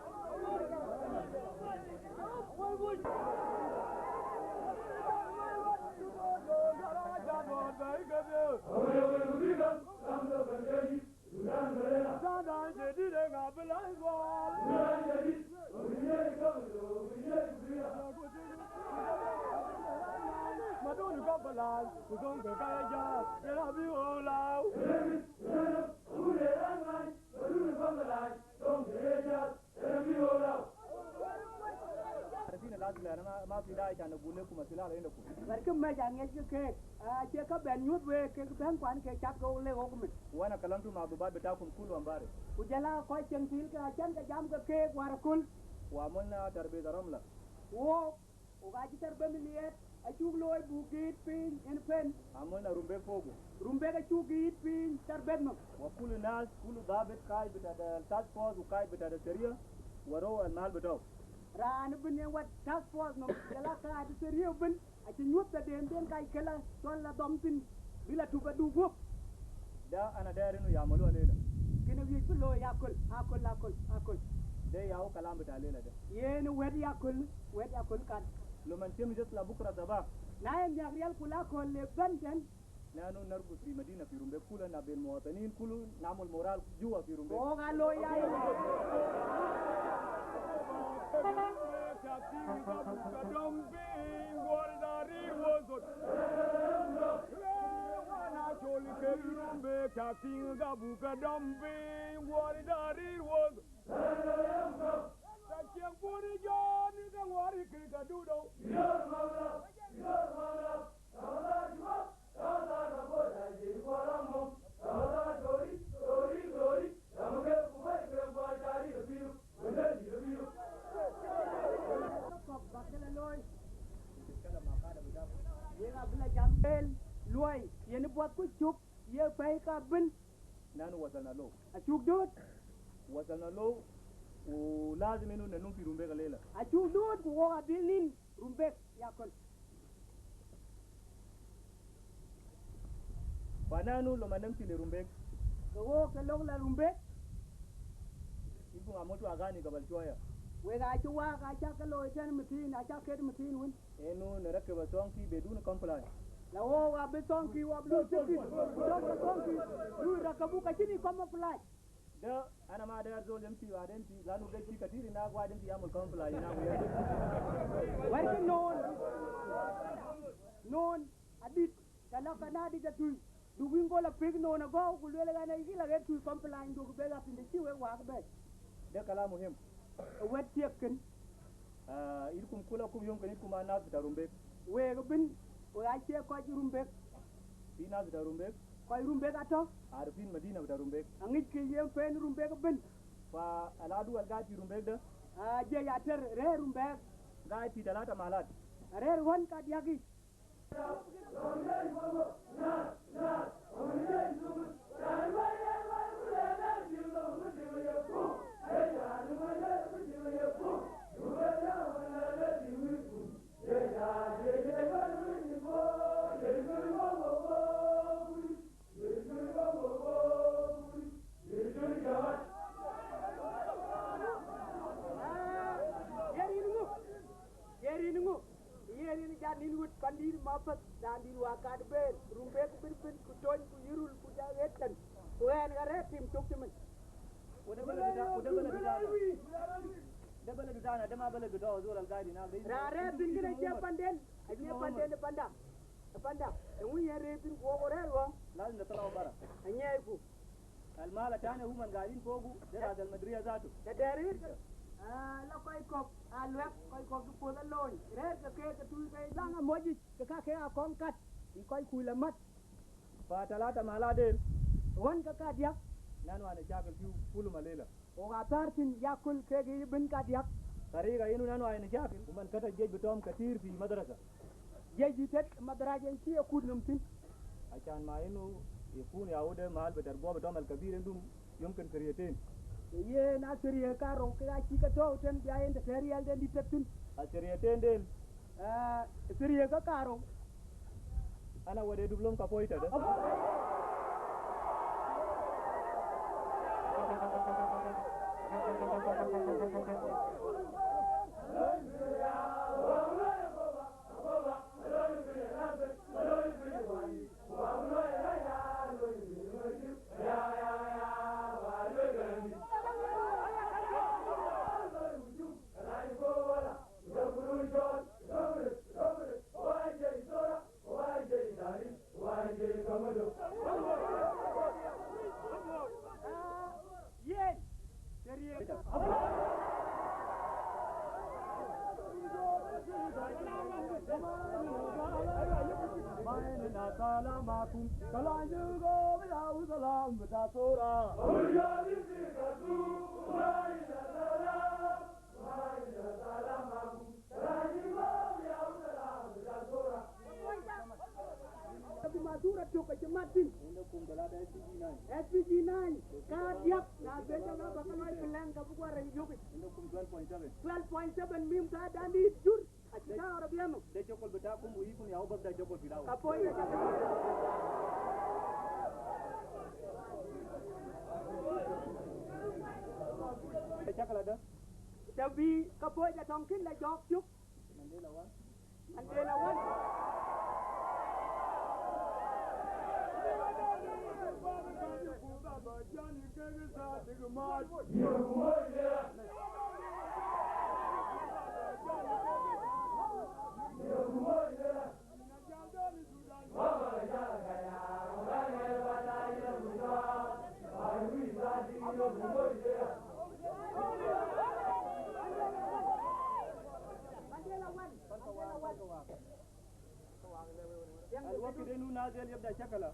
عارفين الأسئلة أنا ما في داعي عشان أقول لكم أسئلة عندكم. Bar ke ma ja nge ke a che ka ben nyut we ke ben kwan ke chap ko le ko min. وأنا كلمت مع الضباط بتاعكم كله امبارح. Ku jala ko cheng til ka chan ka jam ka ke war kul. وعملنا تربية رملة. Wo وغاجي تربة مليت أشوف لوي بوكيت فين إن فين عملنا رومبيك فوقه رومبيك أشوف جيت فين تربتنا وكل الناس كل ضابط قائد بتاع ال task force وقائد بتاع السرية ورو المال بتاعه ران بن wat task force no jala ka di seriyo bin a ci ñut da den den kay kala ton la dom tin bila tuba du gop ده انا داير انه يعملوها ليله kina wi lo yakul akul akul akul ده ياهو كلام بتاع ليله ده yen wed yakul wed yakul kan لما تم تطلع بكره صباح nayen ñak yal kula ko le banten نحن نرقص في مدينه في رومبيك كلنا بين المواطنين كل نعمل مورال جوا في رومبيك o ga lo yaay yega bila jambel loy yen bot ku chup ye fay ka bin نحن وصلنا له a chuk dut وصلنا له ولازم انه ننوم في رومبيك الليله a chuk dut ku wo abilin rumbek yakul فنحن لما نمشي لرومبيك ko wo ka log la rumbek يكون عملتوا اغاني قبل شويه we ga ci wa ga cha ka loy ten mitin a cha ket mitin win انه نركب سونكي بدون كومبلاي la wo wa be sonki wa blu tikit don ka sonki lu rakabu ka chini koma fly ده انا ما داير زول يمشي بعدين في لانه قال في كثير هناك وبعدين في يعمل كومبلاي هناك warki non non adit kala kana di jatu du wingo la pig non go ku le ga na iki la ge tu comply du be ga pinde chi we wa be ده كلام مهم wet tiek آه إلكم كلكم يمكن إلكم الناس بتاع رومبيك we go bin we ga che ko rumbek في ناس بتاع رومبيك ko rumbek ato عارفين مدينة بتاع رومبيك angit ki yem fen rumbek bin فالعدو القاعد في رومبيك ده a je ya ter re rumbek قاعد في ثلاثة محلات re won ka diagi yerin ngu yerin janin wut pandir mapat dandir wakat ben rumbek bin bin ku ton ku yirul ku jawetan ku en gare tim tuk timin وده بلد بتاع وده بلد بتاعنا ده بلد بتاعنا ده ما بلد بتاعه زول القاعد هناك ده ra re bin gina je panden je panden panda panda ngu yere bin ko ko re ro لازم نطلعوا برا anyai ku المال الثاني هم قاعدين فوقه ده هذا المدرية ذاته da dere la koy kok a lwek koy kok ko la loy re ka ke ka tu ke langa moji ka ka ke a kon kat i koy ku la mat فثلاثة محلات ديل won ka ka diak نحن هنشاكل فيه كل ما ليلة o ga tartin yakul ke gi bin ka diak طريقة إنه نحن هنشاكل ومن كتب الجيش بتاعهم كثير في مدرسة jeji tet madrajen ci ku numtin عشان ما إنه يكون يعود محل بتربوه بتاعهم الكبير عندهم يمكن سريتين ye na seriye ka ro ka ci ka to ten biayen de serial den di tetun السريتين ديل seriye ka karo أنا ودي دبلوم كابويتا ده yen seriye ماسورة توك جماعتين عندكم 3 SPG 9 SPG 9 كاديك نا بيتا ما بكلوي بلان كبوا رنجوك عندكم 12.7 12.7 ميم تاداني جور أشتا عربيانو ده شغل بتاعكم ويكون يا ببدا شغل في الاول كابوي شكل ده تبي كابوي ده تونكين لا جوك شوك مانديلا 1 مانديلا 1 مانديلا 1 مانديلا 1 الوقت ده نازل يبدا شكله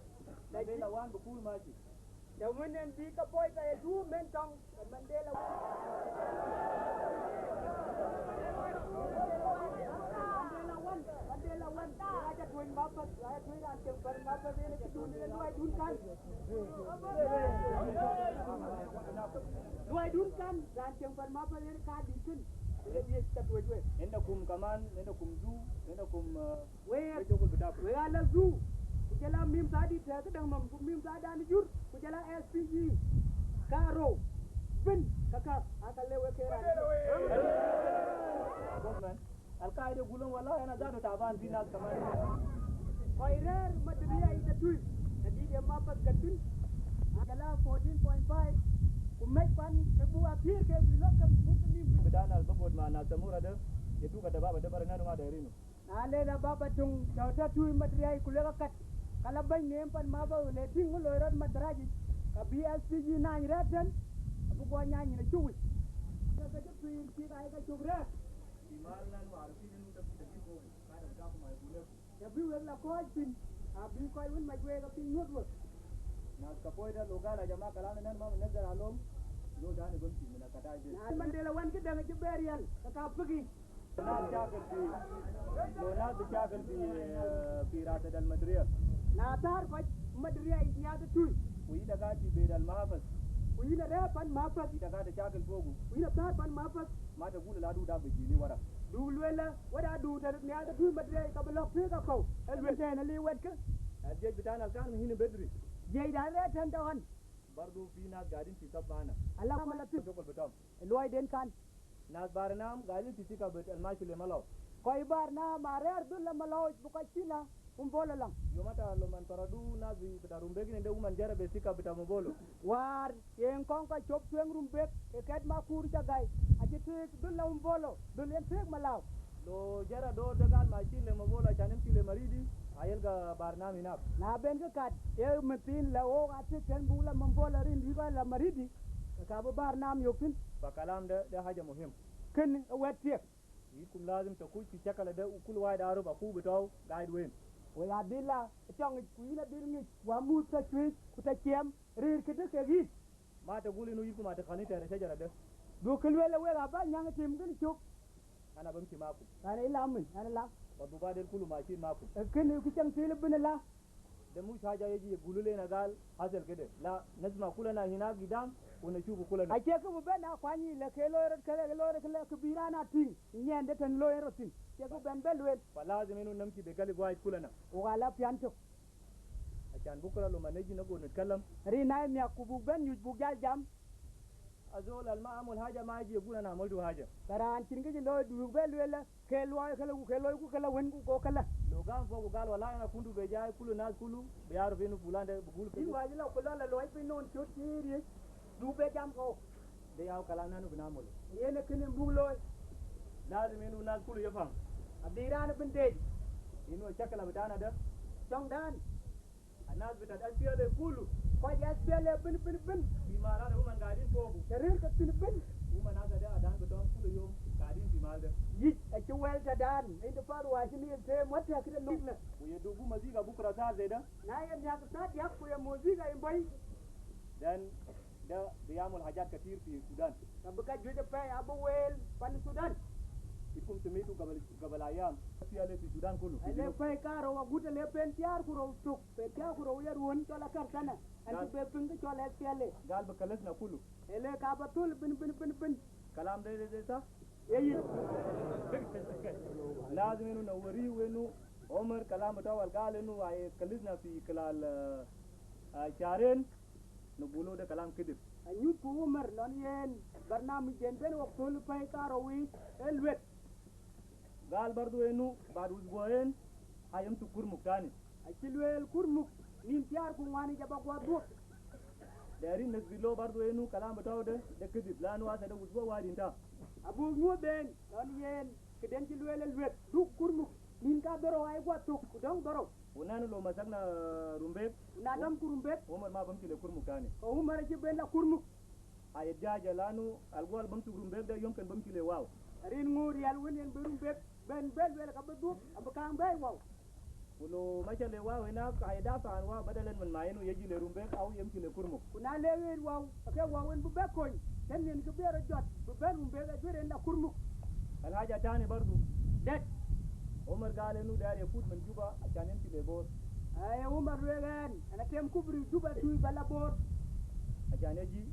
مانديلا 1 بكون ماشي เดี๋ยวมันเอ็นบีก็ปล่อยไปดูเมนตองมันเดลมันเดลวันราชทวนมาปัดราชทวนอันเจ็บปันมาปัดเรียนดูเรียนด้วยดุนกันด้วยดุนกันร้านเจียงปันมาปัดเรียนการดีขึ้นเรียนจะด้วยด้วย عندكم كمان عندكم زو عندكم เว شغل بتاعكم เวลาละซูkujala mim tadi ta kadang mam mim ta dan jur kujala SPG karo bin kaka akale we kera القاعدة يقولون والله أنا زاد تعبان في ناس كمان خيرر مدريا ida tuy tadi dia mapat gatun jala 14.5 kumek pan tebu apir ke bilok ke mukmi بتاعنا البقعد مع ناس سمورة ده يدوك دبابة دبر نانو ما دايرينه ale na baba tung tawta tuy madriya kulega kat kala ban nem pan ma ba le ting lo rat madraji ka BSPG 9 raten abu ko nyanyi na chuwi ka ka tuy ki ka ka chugra مالنا وعارفين انه ده في تجيب فوق قاعدة بتاعكم هيقول لكم ya bi wer la ko pin a bi ko won ma jwe ka pin nyot wo ناس كفوي ده لو قال يا جماعة كلامنا ما بننزل عليهم زول ده بمشي من الكتايب دي na mandela wan ki danga ci berial ka ka fugi ناس شاكل في لو ناس بتشاكل في راتد المدرية na tar ko madriya nyaata tuy وإذا قاعد في بيت المحافظ uyina re pan ma fa إذا قاعد شاكل فوقه uyina tar pan ma fa ما تقول لا دو ده بيجيني ورا du lwela wada du ta nyaata tuy madriya ka ba lok fi ka ko elwe tena li wet ka الجيش بتاعنا كان هنا بدري jey da re tan tawan برضو في ناس قاعدين في صف معنا Allah ma la tu الشغل بتاعهم loy den kan ناس بارنام قاعدين في سكة بيت الماشي لملاو koy bar na ma rer du la malaw bu ko chila um bolo lang يومتا لما طردوا ناس بتاع رومبيك ده ومن جرب سكة بتاع مبولو war yen kon ko chop tueng rumbek e ket ma kur jagai aji tek du la um bolo du len tek malaw لو جرى دور ده قال ماشيين لمبولو عشان يمشي لمريدي هيلقى بارنام هناك na ben ka kat e metin la o ati ken bu la mbola rin di la maridi ka bu bar nam yokin فكلام ده حاجة مهم ken wet tiek يكم لازم تكون في شكل ده وكل واحد عارف أخوه بتاعه قاعد وين we adila tong ku ina dil ngi wa mu ta chwi ku ta chem rir ke de ke gi ما تقول إنه يكم هتخليني ترى شجرة ده du kelwela we ga ba nyang tim gin chuk أنا بمشي معكم ana ila min ana la والضباط ديل كله ماشيين معكم ken ku chang til bin la ده مش حاجة يجي يقولوا لنا قال حصل كده لا نسمع كلنا هناك قدام ونشوف كلنا ake ku be na kwani le ke lo ro ke lo ro ke bira na ting nyende ten lo ro tin ke ku ben belwel فلازم إنه نمشي بقلب واحد كلنا wala pianto عشان بكرة لما نجي نقول نتكلم ri na mi ku bu ben yu bu gal jam أزول ما عمل حاجة ما يجي يقول أنا عملت حاجة karan cin ke lo du belwel ke lo ke lo ke lo ku ke la wen ku ko kala لو قام فوق وقال والله أنا كنت بجاي كل الناس كله بيعرف إنه فلان ده بقول in كده wa la ko la lo pe non chut ti ri du be jam ko ده ياو كلامنا بنعمله yene kene bu lo لازم إنه الناس كله يفهم abdiran bin de إنه الشكل بتاعنا ده tong dan الناس بتاعت SPLA كله ko ya spele bin bin bin في مالنا هم قاعدين فوقه rir ka bin bin هم ناس ده أدان بتاعهم كل يوم قاعدين في مال ده yi a ci wel ta dan inda faruwa shi ne te mata kida no ويدوبوا مزيكا بكرة ساعة زي ده na ya nya ka sa ya ku ya muzika in bai ده ده بيعمل حاجات كتير في السودان ka buka juje pe abu wel pan sudan إنكم سمعتوا قبل أيام في السودان كله. Ale pay karo wa guta le pentiar kuro tuk pentiar kuro yer won chola kar sana anti be ping chola SPLA. قال بكلسنا كله. Ele ka batul bin bin bin bin. كلام ده صح؟ إيه. لازم إنه نوريه إنه عمر كلام بتاعه قال إنه هيكلسنا في خلال شهرين، نقوله ده كلام كذب. أنيوت كو عمر لون ين برنامج جن بين وقتول pay karo wi الوت. قال برضو إنه بعد أسبوعين هيمسك كرمك تاني. أكيلويل كرمك نين تيار كواني جابا قوادو. دايرين نثبت له برضو إنه كلام بتاعه ده كذب، لأنه هذا ده أسبوع واحد انتهى. أبو نيو بين لون ين كدن كيلويل الوت دو كرمك نين كا درو هاي قوادو كدون درو. ونحن لو مسكنا رومبيك ونادم كرمبيك عمر ما بمشي لكرمك تاني. عمر جي بين لكرمك. هيتجاجل لأنه القوال بمشي رومبيك ده يمكن بمشي لواو. رين غور يال ونين برومبيك بين بل بل كبدو أبكان باي واو. ولو مشى لواو هناك هيدافع عن واو بدلا من ما إنه يجي لرومبيك أو يمشي لكرمك. كنا لوين واو أكيد واو إن ببكوين كان ينكبر الجات ببن رومبيك أجرين لكرمك. الحاجة تاني برضو. دت. عمر قال إنه داير يفوت من جوبا عشان يمشي لبور. أي عمر وين أنا تيم كبري جوبا توي بلا بور. عشان يجي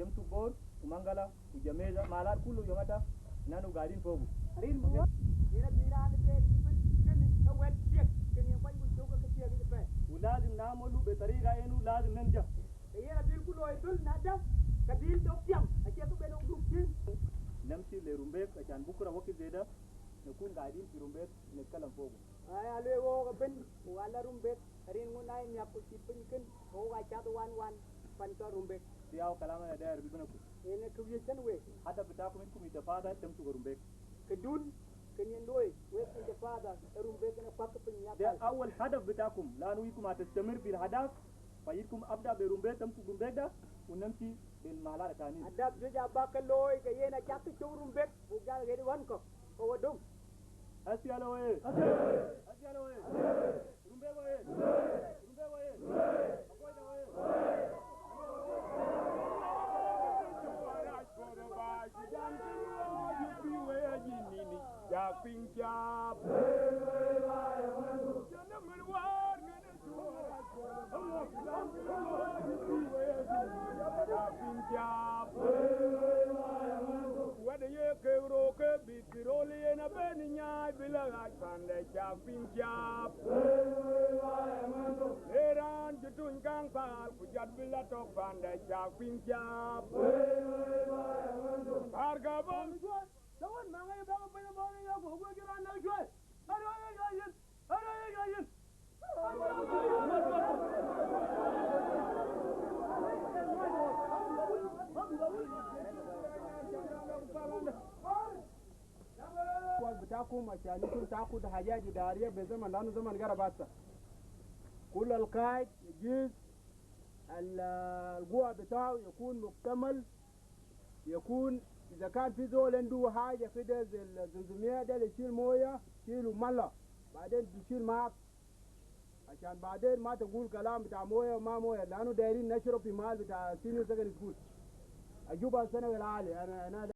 يمسك بور ومانغالا وجميزة مالار كله يومتا نانو قاعدين فوقه. رين بور. هنا بيران بين بين كن وين تيك كن يبغى يجوك كتير كده. ولازم نعمله بطريقة إنه لازم ننجح. هي ديل كله يدل نادم كديل دوكيم أكيد بينهم دوكين. نمشي لرومبيك عشان بكرة وقت زي ده نكون قاعدين في رومبيك نتكلم فوقه. أي ألوي هو بن ولا رومبيك رين مناي نيابو تيبن كن هو عشان وان وان بنتو رومبيك. سياو كلامنا داير بيبنكو. إن كويسن وي. حتى بتاعكم إنكم يتفادى تمشوا رومبيك. كدون كنيندوي ويك يتفادى رومبيك نفك بنيابو. ده أول هدف بتاعكم لأنه إنكم هتستمر في الهدف فإنكم أبدأ برومبيك تمشوا رومبيك ده ونمشي بالمحلات الثانية. هدف جا باكلوي كينا جات شو رومبيك وقال غير وانكو هو دوم. أسيالو إيه؟ أسيالو إيه؟ رومبيك إيه؟ رومبيك إيه؟ أقويدا إيه؟ بتاعكم عشان يكون تاخد حاجات إدارية بزمن لأنه زمن قرب هسه. كل القائد يجيز القوة بتاعه يكون مكتمل، يكون إذا كان في زول عنده حاجة كده زي الزمزمية ده اللي يشيل موية شيله ملة بعدين تشيل معك عشان بعدين ما تقول كلام بتاع موية وما موية، لأنه دايرين نشرب في مال بتاع senior secondary school أجوبة الثانوي العالي. أنا